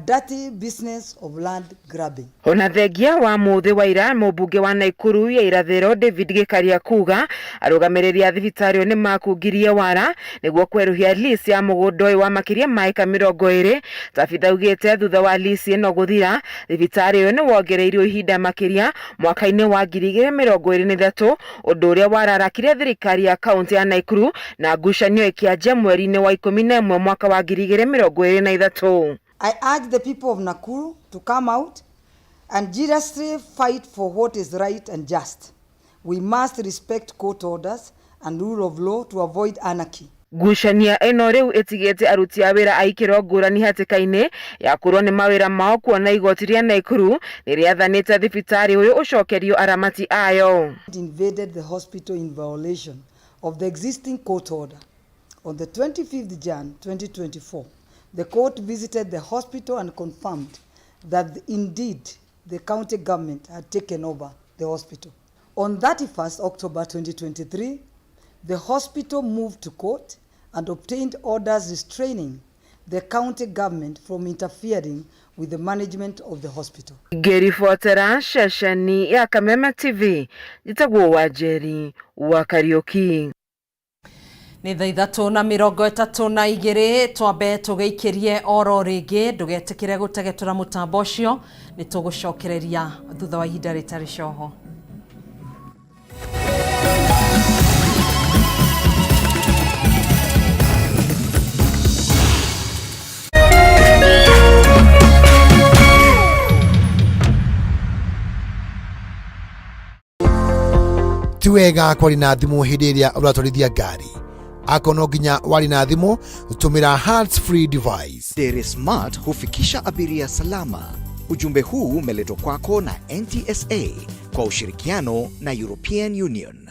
dirty business of land grabbing. Ona thengia wa muthi wa ira, mũmbunge wa Naikuru ya irathĩro David Gikaria kuga arũgamĩrĩri a thibitarĩ ũyũ nĩmakungirie wara nĩguo kwerũhia lease ya mũgũnda ũyũ wa makĩria ma ĩka 20. Tabitha augĩte thutha wa lease ĩno gũthira, thibitarĩ ũyũ nĩwongereirwo ihinda makĩria mwaka-inĩ wa 2023, ũndũ ũrĩa wararakire thirikari ya kaũntĩ ya Naikuru na ngucanio ĩkĩanjia mweri-inĩ wa 11 mwaka wa 2023. I urge the people of Nakuru to come out and jealously fight for what is right and just. We must respect court orders and rule of law to avoid anarchy. Ngucanio ĩno rĩu ĩtigĩte aruti a wĩra a ikĩro ngũrani hatĩka-inĩ ya kũrwo nĩ mawĩra mao, kuona igoti rĩa Naikuru nĩ rĩathanĩte thibitarĩ ũyũ ũcokerio aramati ayo. Invaded the hospital in violation of the existing court order. On the 25th Jan 2024, the court visited the hospital and confirmed that indeed the county government had taken over the hospital. On 31st October 2023, the hospital moved to court and obtained orders restraining the county government from interfering with the management of the hospital. Ngĩribotera ceceni ya Kameme TV, njĩtagwo Wanjeri wa Kariũki. Nĩ thaa 3:32, twambe tũgĩikĩrie oro rĩngĩ, ndũgetĩkĩre gũtegetũra mũtambo ũcio, nĩ tũgũcokereria thutha wa ihinda rĩtarĩ coho. Ti wega kwari na thimũ hĩndĩ ĩrĩa ũratwarithia ngari. Akorwo no nginya wari na thimũ, tũmĩra hands free device. Dere Smart hufikisha abiria salama. Ujumbe huu umeletwa kwako na NTSA kwa ushirikiano na European Union.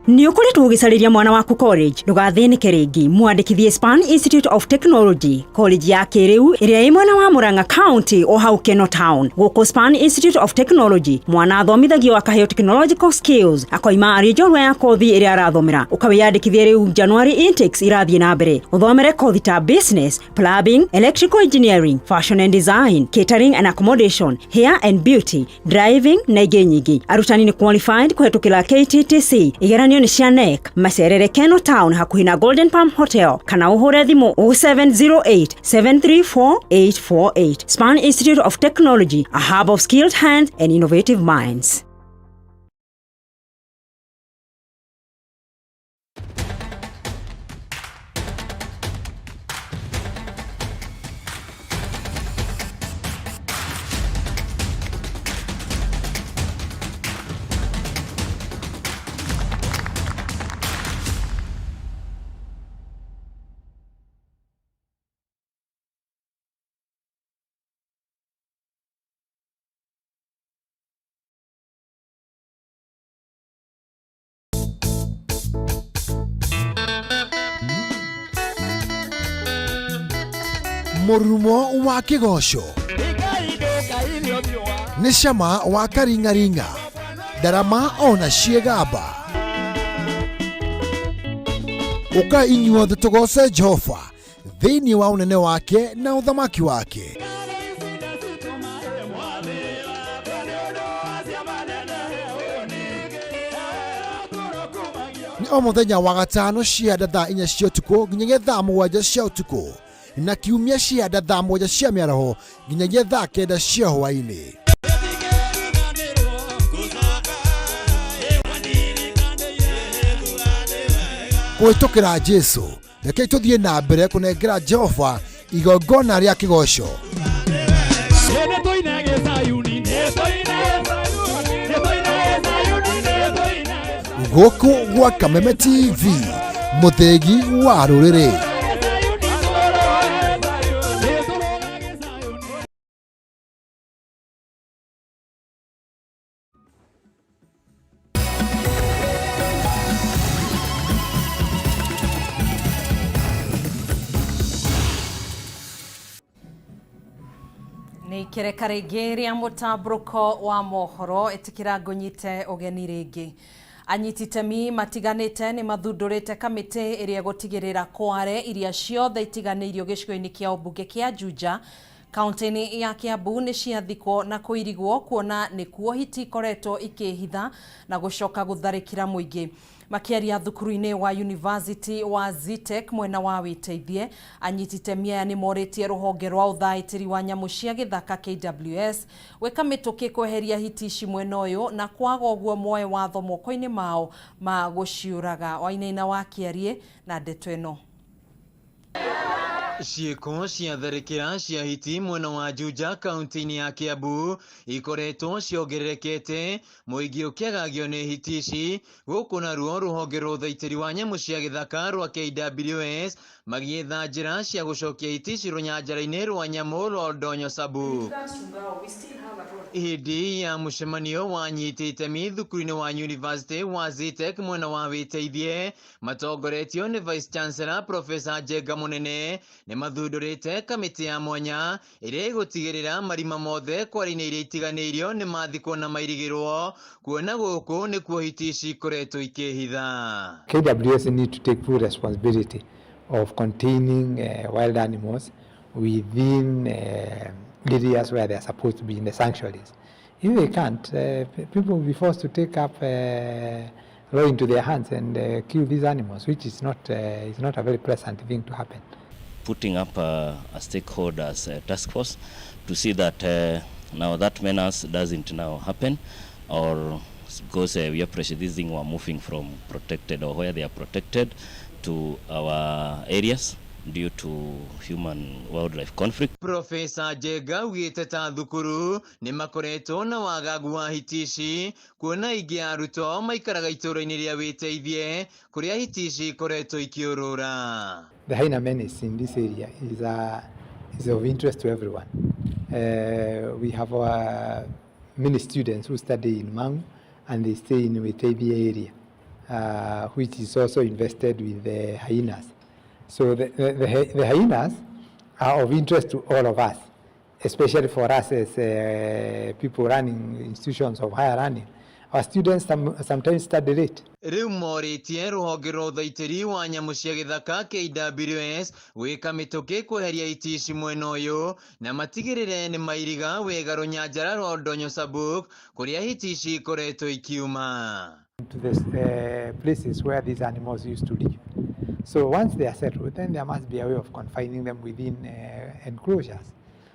Nĩ ũkoretwo ũgĩcarĩria mwana waku college? Ndũgathĩnĩke rĩngĩ, mwandĩkithie Span Institute of Technology, college ya kĩrĩu ĩrĩa ĩ mwena wa Murang'a County o hau Keno Town. Gũkũ Span Institute of Technology, mwana athomithagio akaheo technological skills, akoima arĩ njorua ya kothi ĩrĩa arathomera. Ũkawĩyandĩkithie rĩu, January intakes irathiĩ na mbere. Ũthomere kothi ta business, plumbing, electrical engineering, fashion and design, catering and accommodation, hair and beauty, driving na ingĩ nyingĩ. Arutani nĩ qualified kũhetũkĩra KTTC. Igeranio nĩ cia KNEC. Macerere Keno Town hakuhĩ na Golden Palm Hotel kana ũhũre thimũ 0708 734 848. Span Institute of Technology, a hub of skilled hands and innovative minds. Mũrurumo wa kĩgoco nĩ cama wa karing'aring'a, ndarama ona ciĩgamba. Ũka inyuothe tũgoce Jehova thĩinĩ wa ũnene wake na ũthamaki wake. Nĩ o mũthenya wa gatano cia thaa 4 cia ũtukũ nginyagia thaa 7 cia ũtukũ, na kiumia cia thaa 7 cia mĩaraho nginyagia thaa 9 cia hwaĩ-inĩ. Kũhĩtũkĩra Jesũ, rekei tũthiĩ na mbere kũnengera Jehova igongona rĩa kĩgoco. Gũkũ gwa Kameme TV, mũthĩgi wa rũrĩrĩ. Nĩ ikereka rĩngĩ rĩa mũtambũrũko wa mohoro, ĩtĩkĩra ngũnyite ũgeni rĩngĩ. Anyiti itemi matiganĩte nĩ mathundũrĩte kamĩtĩ ĩrĩa ĩgũtigĩrĩra kware iria ciothe itiganĩirio gĩcigo-inĩ kĩa ũmbunge kĩa Juja kaunti-inĩ ya Kiambu nĩ ciathikwo na kũirigwo kuona nĩkuo hiti ikoretwo ikĩhitha na gũcoka gũtharĩkĩra mũingĩ. Makĩaria thukuru-inĩ wa University wa Zetech mwena wa Wĩteithie, anyiti itemi aya nĩ morĩtie rũhonge rwa ũthaĩtĩri wa nyamũ cia gĩthaka KWS gwĩka mĩtũkĩ kweheria hiti ici mwena ũyũ na kwaga ũguo moe watho moko-inĩ mao ma gũciũraga. Wainaina wa Kĩariĩ na ndeto ĩno. Ciĩko cia tharĩkĩra cia hiti mwena wa Juja kaunti-inĩ ya Kiambu ikoretwo ciongererekete, mũingĩ ũkĩagagio nĩ hiti ici. Gũkũ naruo rũhonge rwa ũthaitĩri wa nyamũ cia gĩthaka rwa KWS magĩetha njĩra cia gũcokia hiti ici rũnyanjara-inĩ rwa nyamũ rwa Oldonyo Sabuk. Hĩndĩ ya mũcemanio wa anyiti itemi thukuru-inĩ wa University wa Zetech mwena wa Wĩteithie matongoretio nĩ Vice Chancellor Professor Njenga Mũnene nĩ mathundũrĩte kamĩtĩ ya mwanya ĩrĩa ĩgũtigĩrĩra marima mothe kware-inĩ iria itiganĩirio nĩ mathikwo na mairigĩrwo kuona gũkũ nĩkuo hiti ici ikoretwo ikĩhitha. KWS need to take full responsibility of containing wild animals within areas where they are supposed to be in the sanctuaries. If they can't, people will be forced to take up law into their hands and kill these animals, which is not a very pleasant thing to happen. Putting up a stakeholders task force to see that now that menace doesn't now happen, or because we appreciate this thing were moving from protected or where they are protected to our areas due to human wildlife conflict. Profesa Njenga augĩte ta thukuru nĩ makoretwo na wagagu wa hiti ici kuona aingĩ a arutwo ao maikaraga itũũra-inĩ rĩa Wĩteithie kũrĩa hiti ici ikoretwo ikĩũrũra. The hyena menace in this area is of interest to everyone. We have many students who study in Mangu and they stay in Witeithie area, which is also infested with the hyenas. So the hyenas are of interest to all of us, especially for us as people running institutions of higher learning. Our students sometimes study late. Rĩu morĩtie rũhonge rwa ũthaitĩri wa nyamũ cia gĩthaka KWS gwĩka mĩtũkĩ kweheria hiti ici mwena ũyũ na matigĩrĩre nĩ mairiga wega rũnyanjara rwa Oldonyo Sabuk kũrĩa hiti ici ikoretwo ikiuma. To the places where these animals used to live. So once they are settled, then there must be a way of confining them within enclosures.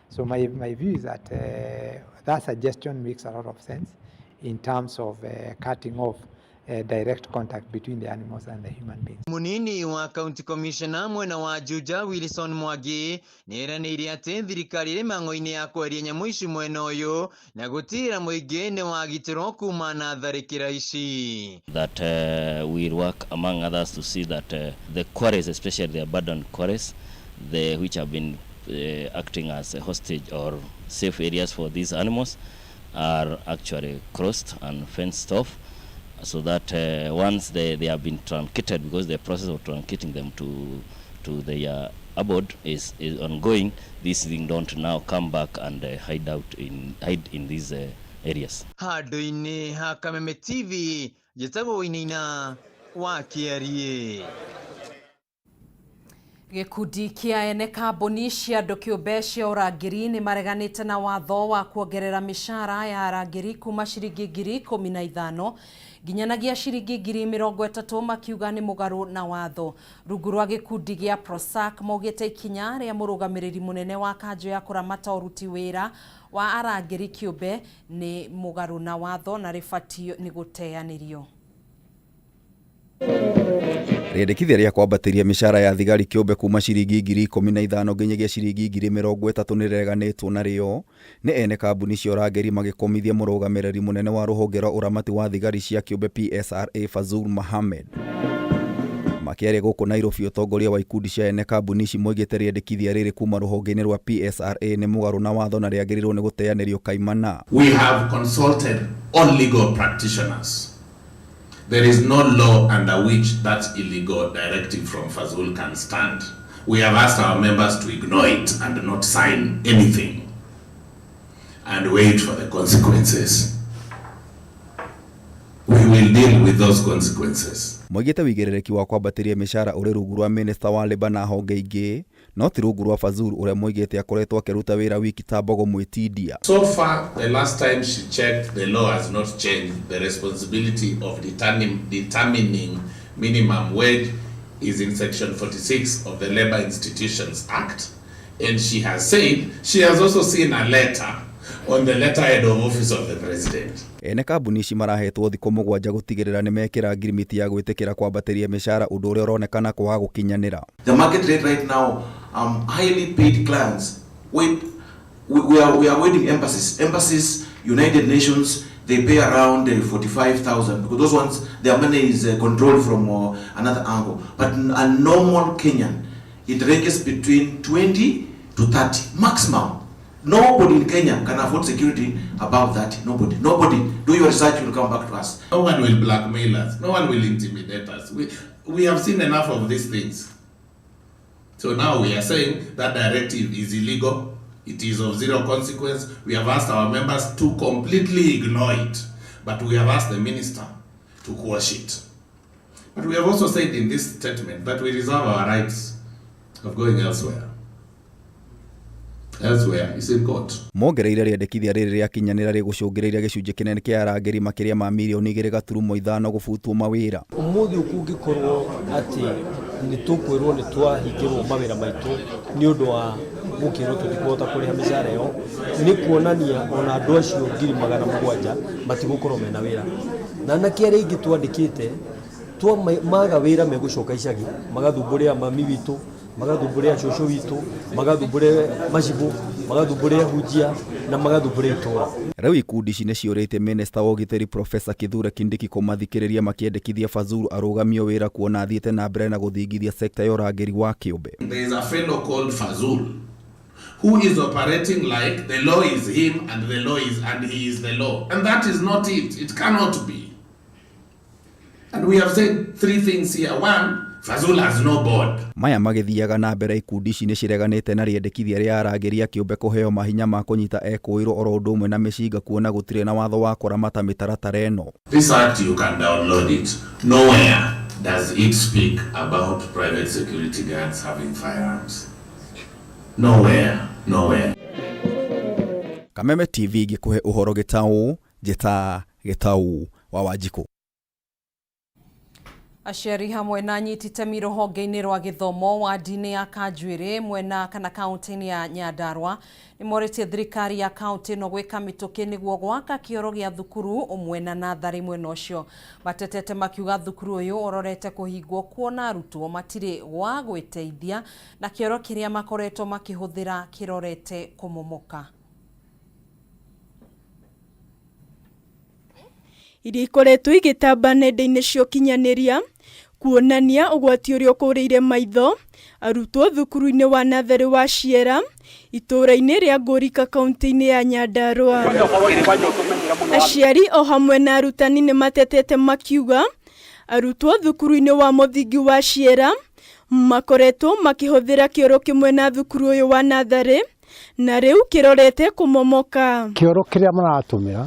So my view is that that suggestion makes a lot of sense in terms of cutting off direct contact between the animals and the human beings. Munini wa County Commissioner mwena wa Juja Wilson Mwangi nĩ eranĩire atĩ thirikari ĩrĩ mang'o-inĩ ya kweheria nyamũ ici mwena ũyũ na gũtigĩrĩra mũingĩ nĩ wagitĩrwo kuma na tharĩkĩra ici. That we work among others to see that the quarries, especially the abandoned quarries, which have been acting as a hostage or safe areas for these animals, are actually crossed and fenced off so that once they have been truncated, because the process of truncating them to their abode is ongoing, these things don't now come back and hide in these areas. Handũ-inĩ ha Kameme TV njĩtagwo Wainaina wa Kĩariĩ. Gĩkundi kĩa ene kambuni cia andũ kĩũmbe cia ũrangĩri nĩ mareganĩte na watho wa kuongerera mĩcara ya arangĩri kuma ciringi 15,000 nginyanagia ciringi 30,000, makiuga nĩ mũgarũ na watho. Rungu rwa gĩkundi gĩa PROSAC maugĩte ikinya rĩa mũrũgamĩrĩri mũnene wa kanjũ ya kũramata ũruti wĩra wa arangĩri kĩũmbe nĩ mũgarũ na watho na rĩbatiĩ nĩ gũteanĩrio. Rĩendekithia rĩa kwambatĩria mĩcara ya thigari kĩũmbe kuma ciringi 15,000 nginyagia ciringi 30,000 nĩ rĩreganĩtwo narĩo nĩ ene kambuni cia ũrangĩri, magĩkũmithia mũrũgamĩrĩri mũnene wa rũhonge rwa ũramati wa thigari cia kĩũmbe PSRA Fazul Mohammed. Makĩaria gũkũ Nairobi, ũtongoria wa ikundi cia ene kambuni ici moigĩte rĩendekithia rĩrĩ kuma rũhonge-inĩ rwa PSRA nĩ mũgarũ na watho na rĩagĩrĩirwo nĩ gũteanĩrio kaimana. We have consulted all legal practitioners. There is no law under which that illegal directive from Fazul can stand. We have asked our members to ignore it and not sign anything. and wait for the consequences. We will deal with those consequences. Moigĩte wĩigĩrĩrĩki wa kwambatĩria mĩcara ũrĩ rungu rwa minista wa Labour na honge ingĩ, no ti rungu rwa Fazul ũrĩa moigĩte akoretwo akĩruta wĩra wiki ta mbogo mwĩtindia. So far, the last time she checked, the law has not changed. The responsibility of determining minimum wage is in section 46 of the Labour Institutions Act. And she has said she has also seen a letter on the letterhead of Office of the President. Ene kambuni ici marahetwo thikũ 7 gũtigĩrĩra nĩmekĩra ngirimiti ya gwĩtĩkĩra kwambatĩria mĩcara ũndũ ũrĩa ũronekana kwaga gũkinyanĩra. The market rate right now, highly paid clients, we are waiting embassies, United Nations, they pay around 45,000 because those ones, their money is controlled from another angle. But a normal Kenyan, it ranges between 20 to 30 maximum. Nobody in Kenya can afford security above that. Nobody. Nobody. Do your research, you'll come back to us. No one will blackmail us. No one will intimidate us. We have seen enough of these things. So now we are saying that directive is illegal. It is of zero consequence. We have asked our members to completely ignore it. But we have asked the minister to quash it. But we have also said in this statement that we reserve our rights of going elsewhere. Elsewhere is in court. Mongereire rĩendekithia rĩrĩ rĩakinyanĩra rĩgũcũngĩrĩria gĩcunjĩ kĩnene kĩa arangĩri makĩria ma mirioni 2.5 gũbutwo mawĩra. Ũmũthĩ kũngĩkorwo atĩ nĩ tũkwĩrwo nĩ twahingĩrwo mawĩra maitũ nĩ ũndũ wa gũkĩrwo tũtikũhota kũrĩha mĩcara ĩyo, nĩ kuonania ona andũ acio 700,000 matigũkorwo mena wĩra. Na anake arĩa aingĩ twandĩkĩte maga wĩra megũcoka icagi, magathumbũre mami witũ, magathumbũre cũcũ witũ, magathumbũre macibũ, magathumbũre ahunjia na magathumbũre itũra. Rĩu ikundi ici nĩciũrĩtie minista wa ũgitĩri Profesa Kithure Kindiki kũmathikĩrĩria makĩendekithia Fazul arũgamio wĩra kuona athiĩte na mbere na gũthingithia sekta ya ũrangĩri wa kĩũmbe. There is a fellow called Fazul who is operating like the law is him and the law is and he is the law. And that is not it. It cannot be. And we have said three things here. One, Fazul has no board. Maya magĩthiaga na mbere ikundi ici nĩcireganĩte na rĩendekithia rĩa arangĩri a kĩũmbe kũheo mahinya ma kũnyita ekũĩrwo oro ũndũ ũmwe na mĩcinga kuona gũtirĩ na watho wa kũramata mĩtaratara ĩno. This act, you can download it. Nowhere does it speak about private security guards having firearms. Nowhere, nowhere. Kameme TV gĩkũhe ũhoro gĩtaũ, njĩta gĩtaũ wa Wanjikũ. Aciari hamwe na anyiti itemi rũhonge-inĩ rwa gĩthomo wadi-inĩ ya Kanjuĩrĩ mwena kana kaunti-inĩ ya Nyandarua nĩmorĩtie thirikari ya kaunti ĩno gwĩka mĩtũkĩ nĩguo gwaka kĩoro gĩa thukuru ũmwe na natharĩ mwena ũcio. Matetete makiuga thukuru ũyũ ũrorete kũhingwo kuona arutwo matirĩ gwa gwĩteithia na kĩoro kĩrĩa makoretwo makĩhũthĩra kĩrorete kũmomoka. Iria ikoretwo igĩtamba nenda-inĩ cia ũkinyanĩria kuonania ũgwati ũrĩa ũkũrĩire maitho arutwo thukuru-inĩ wa natharĩ wa Ciera itũũra-inĩ rĩa Ngũrika kaunti-inĩ ya Nyandarua. Aciari o hamwe na arutani nĩ matetete makiuga arutwo thukuru-inĩ wa mũthingi wa Ciera makoretwo makĩhũthĩra kĩoro kĩmwe na thukuru ũyũ wa natharĩ na rĩu kĩrorete kũmomoka. Kĩoro kĩrĩa maratũmĩra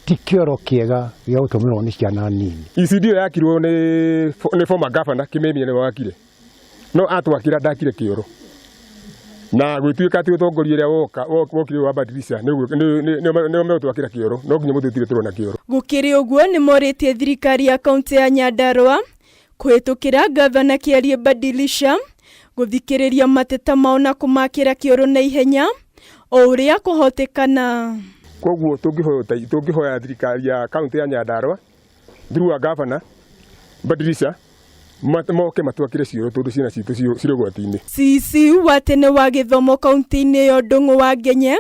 ti kĩoro kĩega gĩa gũtũmĩrwo nĩ ciana nini. ECD ĩyo yakirwo nĩ former governor Kimemia nĩwe wakire, no atwakĩra ndakire kĩoro na gwĩtuĩka atĩ ũtongoria ũrĩa wokire wa Badilisha nĩo megũtwakĩra kĩoro, no nginya mũthĩ tũtirĩ tũrona kĩoro. Gũkĩrĩ ũguo nĩmorĩtie thirikari ya kaunti ya Nyandarua kũhĩtũkĩra gavana Kĩarie Badilisha gũthikĩrĩria mateta mao na kũmakĩra kĩoro na ihenya o ũrĩa kũhotekana. Koguo tũngĩhoya thirikari ya kaunti ya Nyandarua through a governor Badilisha moke matwakĩre cioro tondũ ciana citũ cirĩ ũgwati-inĩ. CC wa tene wa gĩthomo kaunti-inĩ ĩyo Ndung'u wa Ngenye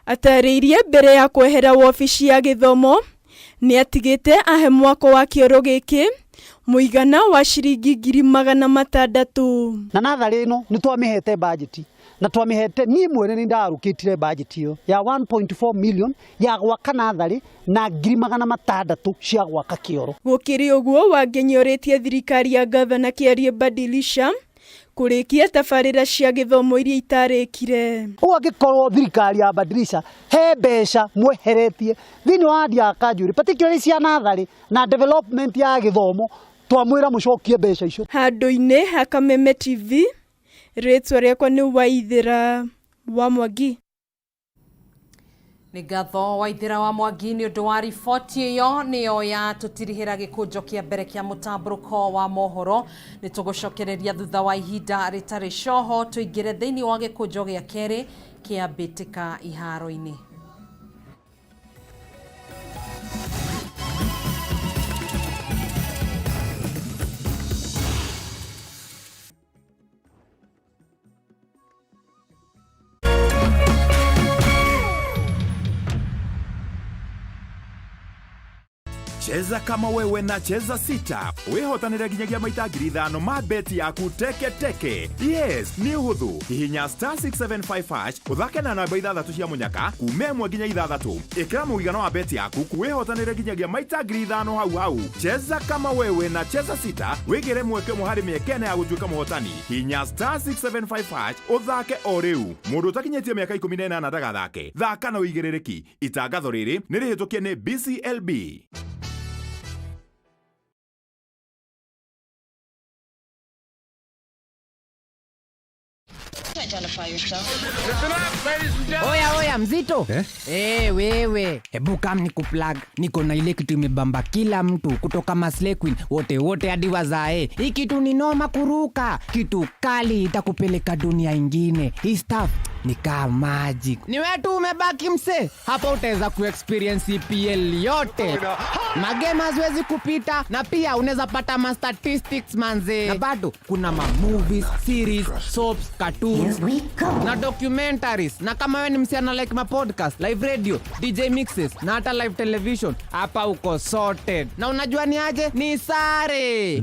atarĩirie mbere ya kwehera wabici ya gĩthomo nĩ atigĩte ahe mwako wa kĩoro gĩkĩ mũigana wa ciringi 600,000. Na natharĩ ĩno nĩ twamĩhete bajeti na twamĩhete niĩ mwene nĩ ndarũkĩtire bajeti ĩyo ya 1.4 million ya gwaka natharĩ na 600,000 cia gwaka kĩoro. Gũkĩrĩ ũguo Wangenye orĩtie thirikari ya gavana Kĩarie Badilisha Kũrĩkia tabarĩra cia gĩthomo iria itarĩkire. Ũguo angĩkorwo thirikari ya Badilisha he mbeca mweheretie thĩinĩ wa ward ya Kanjuĩrĩ, particularly cia natharĩ na development ya gĩthomo, twamwĩra mũcokie mbeca icio. Handũ-inĩ ha Kameme TV, rĩtwa rĩakwa nĩ Waithĩra wa Mwangi. Nĩ ngatho Waithĩra wa Mwangi nĩ ũndũ wa riboti ĩyo. Nĩyo ya tũtirihĩra gĩkũnjo kĩa mbere kĩa mũtambũrũko wa mohoro. Nĩ tũgũcokereria thutha wa ihinda rĩtarĩ coho tũingĩre thĩinĩ wa gĩkũnjo gĩa kerĩ kĩa mbĩtĩka iharo-inĩ. Cheza kama wewe na Cheza Sita wihotanire nginyagia maita 5,000 ma beti yaku teke teke. Yes, nĩ ũhũthũ. Hihinya star 675 hash ũthake na namba ithathatũ cia mũnyaka kuma 1 nginya 6. Ĩkĩra mũigana wa beti yaku wihotanire nginyagia maita 5,000 hau hau. Cheza kama wewe na Cheza Sita wĩgĩre mweke ũmwe harĩ mĩeke ĩna ya gũtuĩka mũhotani. Hihinya star 675 hash ũthake o rĩu. Mũndũ ũtakinyĩtie mĩaka 18 ndagathake. Thaka na ũigĩrĩrĩki. Itangatho rĩrĩ nĩ rĩhĩtũkie nĩ BCLB. Identify yourself. Oya oya mzito eh? Hey, wewe hebu kam ni kuplug, niko na ile kitu imebamba kila mtu kutoka Maslay Queen wote wote hadi wazae. Hii kitu ni noma kuruka, kitu kali itakupeleka dunia ingine. Hii stuff ni kama magic. Ni wewe tu umebaki mse, hapa utaweza kuexperience EPL yote, magame haziwezi kupita, na pia unaweza pata ma statistics manze, na bado kuna ma movies, series, soaps, cartoons na documentaries. Na kama wewe ni msichana like ma podcast, live radio, DJ mixes na hata live television, hapa uko sorted. Na unajua ni aje? Ni sare.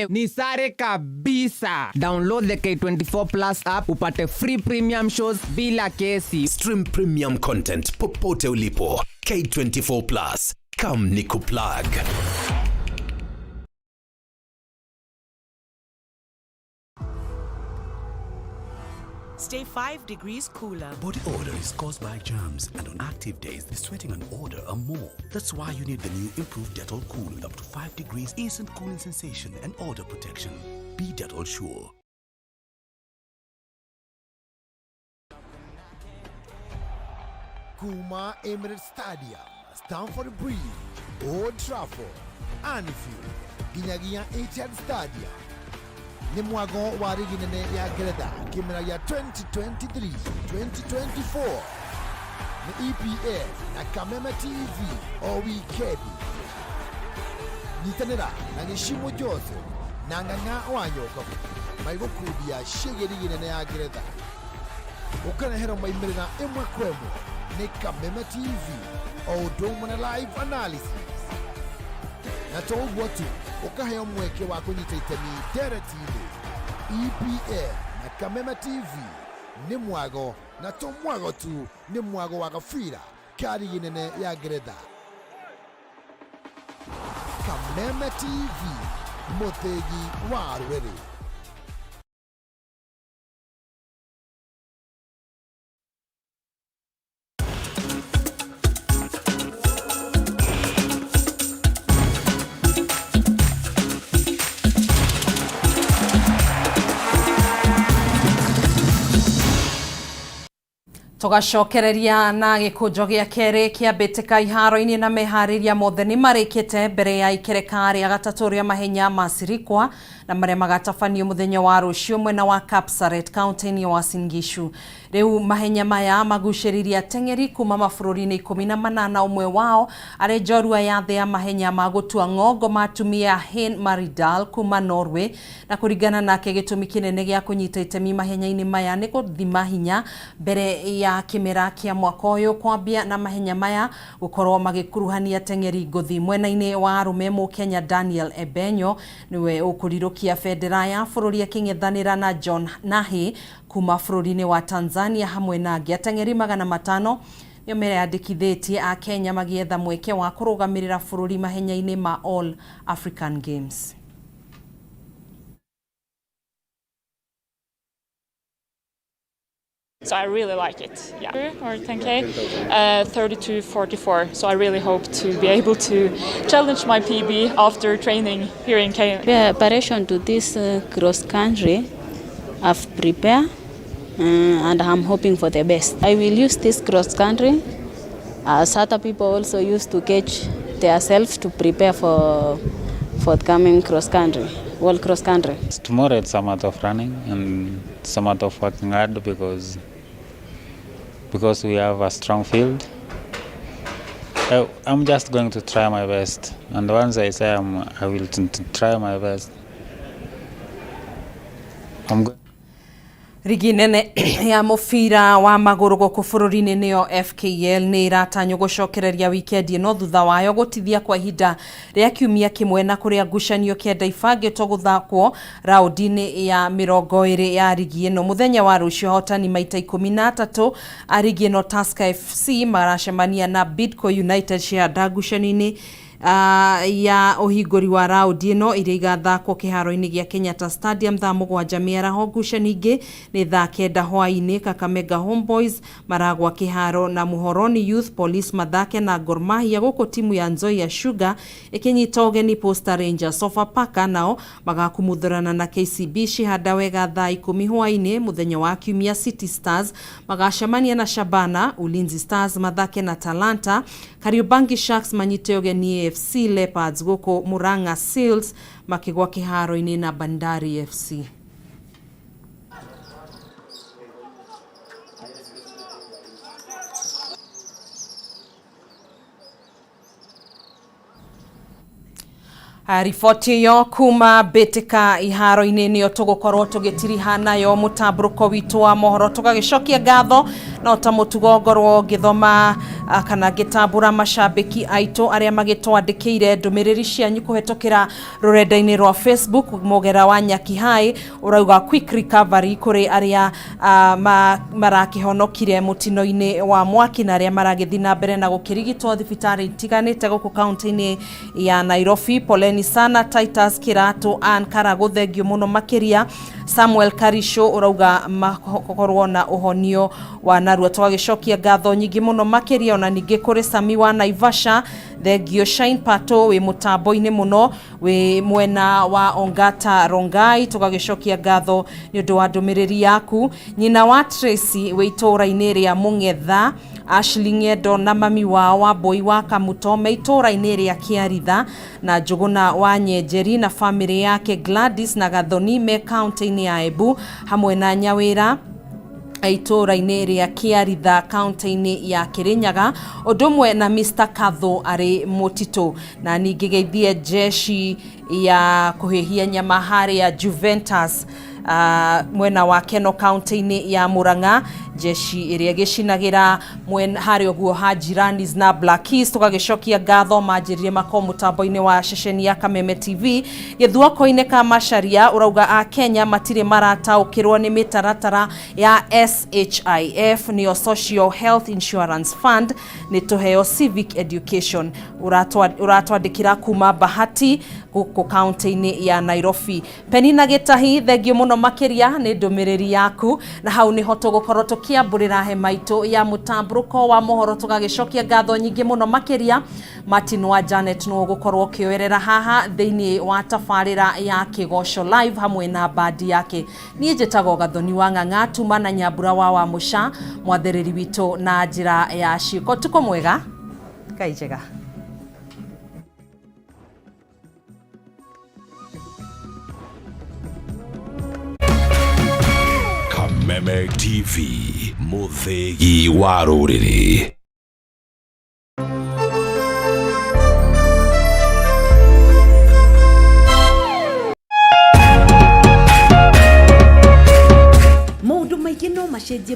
Ni sare kabisa. Download the K24 Plus app upate free premium shows bila kesi. Stream premium content popote ulipo. K24 Plus. Come nikuplug. Stay 5 degrees cooler. Body odor is caused by germs, and on active days, the sweating and odor are more. That's why you need the new improved Dettol Cool with up to 5 degrees instant cooling sensation and odor protection. Be Dettol sure. Kuma Emirates Stadium, Stamford Bridge, Old Trafford, Anfield, nginyagia Etihad Stadium. Nĩ mwago wa rigi nene ya Ngeretha kĩmera gĩa 2023-2024 nĩ EPL na Kameme TV o wikendi. Nyitanĩra na Gĩcimo Joseph na Ng'ang'a wa Nyokabu magĩgũkundia ciĩgiĩ rigi nene ya Ngeretha. Ũkareherwo maimĩrĩra ĩmwe kwa ĩmwe nĩ Kameme TV o ũndũ ũmwe na live analysis. Na to ũguo tu, ũkaheo mweke wa kũnyita itemi ndereti-inĩ. EPL na Kameme TV nĩ mwago, na to mwago tu, nĩ mwago wa gabira ka rigi nene ya Ngeretha. Kameme TV, mũthĩgi wa rũrĩrĩ. Tũgacokereria na gĩkũnjo gĩa kerĩ kĩa mbĩtĩka iharo-inĩ na meharĩria mothe nĩ marĩkĩte mbere ya ikereka rĩa gatatũ rĩa mahenya ma Sirikwa na marĩa magatabanio mũthenya wa rũciũ mwena wa Kapsaret kaunti-inĩ ya Uasin Gishu. Rĩu mahenya maya magucĩrĩirie ateng'eri kuma mabũrũri-inĩ 18, ũmwe wao arĩ njorua ya thĩ ya mahenya ma gũtua ng'ongo ma atumia Hein Maridal kuma Norway, na kũringana nake gĩtũmi kĩnene gĩa kũnyita itemi mahenya-inĩ maya nĩ gũthima hinya mbere ya kĩmera kĩa mwaka ũyũ kwambia na mahenya maya gũkorwo magĩkuruhania ateng'eri ngũthi. Mwena-inĩ wa arũme Mũkenya Daniel Ebenyo nĩwe ũkũrirũkia bendera ya bũrũri akĩng'ethanĩra na John Nahi kuma bũrũri-inĩ wa Tanzania hamwe na angĩ ateng'eri 500 nĩo meyandĩkithĩtie a Kenya magĩetha mweke wa kũrũgamĩrĩra bũrũri mahenya-inĩ ma All African Games. So I really like it. Yeah, or 10K, 32:44. So I really hope to be able to challenge my PB after training here in Kenya. Preparation to this cross country, I've prepared and I'm hoping for the best. I will use this cross country as other people also use to catch themselves to prepare for forthcoming cross country, world cross country. Tomorrow it's a matter of running and it's a matter of working hard because we have a strong field. I'm just going to try my best, and once I say I will try my best, I'm going. Rigi nene ya mũbira wa magũrũ gũkũ bũrũri-inĩ nĩyo FKL nĩ ĩratanywo gũcokereria wikendi ĩno thutha wayo gũtithia kwa ihinda rĩa kiumia kĩmwe na kũrĩa ngucanio 9 ibangĩtwo gũthakwo raũndi-inĩ ya 20 ya rigi ĩno. Mũthenya wa rũciũ ahotani maita 13 a rigi ĩno Tusker FC maracemania na Bidco United Cianda ngucanio-inĩ ya ũhingũri wa raũndi ĩno iria igathakwo kĩharo-inĩ gĩa Kenyatta Stadium thaa 7 mĩaraho. Ngucanio ingĩ nĩ thaa 9 hwaĩ-inĩ Kakamega Homeboys maragwa kĩharo na Muhoroni Youth Police mathake na Gor Mahia, gũkũ timu ya Nzoia Sugar ĩkĩnyita ũgeni Posta Rangers. Sofapaka nao magakumuthũrana na KCB Cihanda wega thaa 10 hwaĩ-inĩ. Mũthenya wa Kiumia City Stars magacemania na Shabana, Ulinzi Stars mathake na Talanta, Kariobangi Sharks manyite ũgeni AFC Leopards, gũkũ Murang'a Seals makĩgwa kĩharo-inĩ na Bandari FC. Riboti ĩyo kuma mbĩtĩka iharo-inĩ nĩyo tũgũkorwo tũgĩtiriha nayo mũtambũrũko witũ wa mohoro, tũgagĩcokia ngatho no ta mũtugo ngorwo ngĩthoma kana ngĩtambũra macambĩki aitũ arĩa magĩtwandĩkĩire ndũmĩrĩri cianyu kũhetũkĩra rũrenda-inĩ rwa Facebook. Mũgera wa Nyaki High ũrauga quick recovery kũrĩ arĩa marakĩhonokire mũtino-inĩ wa mwaki na arĩa maragĩthiĩ na mbere na gũkĩrigitwo thibitarĩ itiganĩte gũkũ kaunti-inĩ ya Nairobi. Poleni sana Titus Kirato Ann Karago, thengio mũno makĩria. Samuel Karisho ũrauga makorwo na ũhonio wa narua. Tũgagĩcokia ngatho nyingĩ mũno makĩria ona ningĩ kũrĩ Sami wa Naivasha, thengio Shine Pato wĩ mũtambo-inĩ mũno wĩ mwena wa Ongata Rongai, tũgagĩcokia ngatho nĩ ũndũ wa ndũmĩrĩri yaku. Nyina wa Tracy wĩ itũũra-inĩ rĩa Mũng'etha, Ashley Ng'endo na mami wao wa Mbui wa Kamuto me itũũra-inĩ rĩa Kĩaritha, na Njũgũna wa Nyenjeri na famĩlĩ yake Gladys na Gathoni me kaunti-inĩ ya Embu, hamwe na Nyawĩra itũũra-inĩ rĩa Kĩaritha kaunti-inĩ ya Kĩrĩnyaga, ũndũ ũmwe na Mr Katho arĩ mũtitũ. Na ningĩ geithie jeshi ya kũhĩhia nyama harĩa Juventus mwena wa Keno kaunti-inĩ ya Murang'a, jeshi ĩrĩa ĩgĩcinagĩra harĩa ũguo ha Jiranis na Black Keys. Tũgagĩcokia ngatho manjĩrire makorwo mũtambo-inĩ wa ceceni ya Kameme TV. Gĩthuoko-inĩ ka Macharia ũrauga a Kenya matirĩ marataũkĩrwo nĩ mĩtaratara ya SHIF nĩyo Social Health Insurance Fund, nĩ tũheo civic education. Ũratwandĩkĩra kuma Bahati gũkũ kaunti-inĩ ya Nairobi. Penina Gĩtahi, thengio mũno makĩria nĩ ndũmĩrĩri yaku, na hau nĩho tũgũkorwo tũkĩambũrĩra hema itũ ya mũtambũrũko wa mohoro. Tũgagĩcokia ngatho nyingĩ mũno makĩria Martin wa Janet no ũgũkorwo ũkĩoerera haha thĩinĩ wa tabarĩra ya Kĩgoco Live hamwe na bandi yake. Niĩ njĩtagwo Gathoni wa Ng'ang'a, tuma na Nyambura wa Wamũca, mwathĩrĩri witũ na njĩra ya ciĩko. Tukũ mwega, Ngai njega. Kameme TV, mũthĩgi wa rũrĩrĩ. Maũndũ maingĩ no macenjie.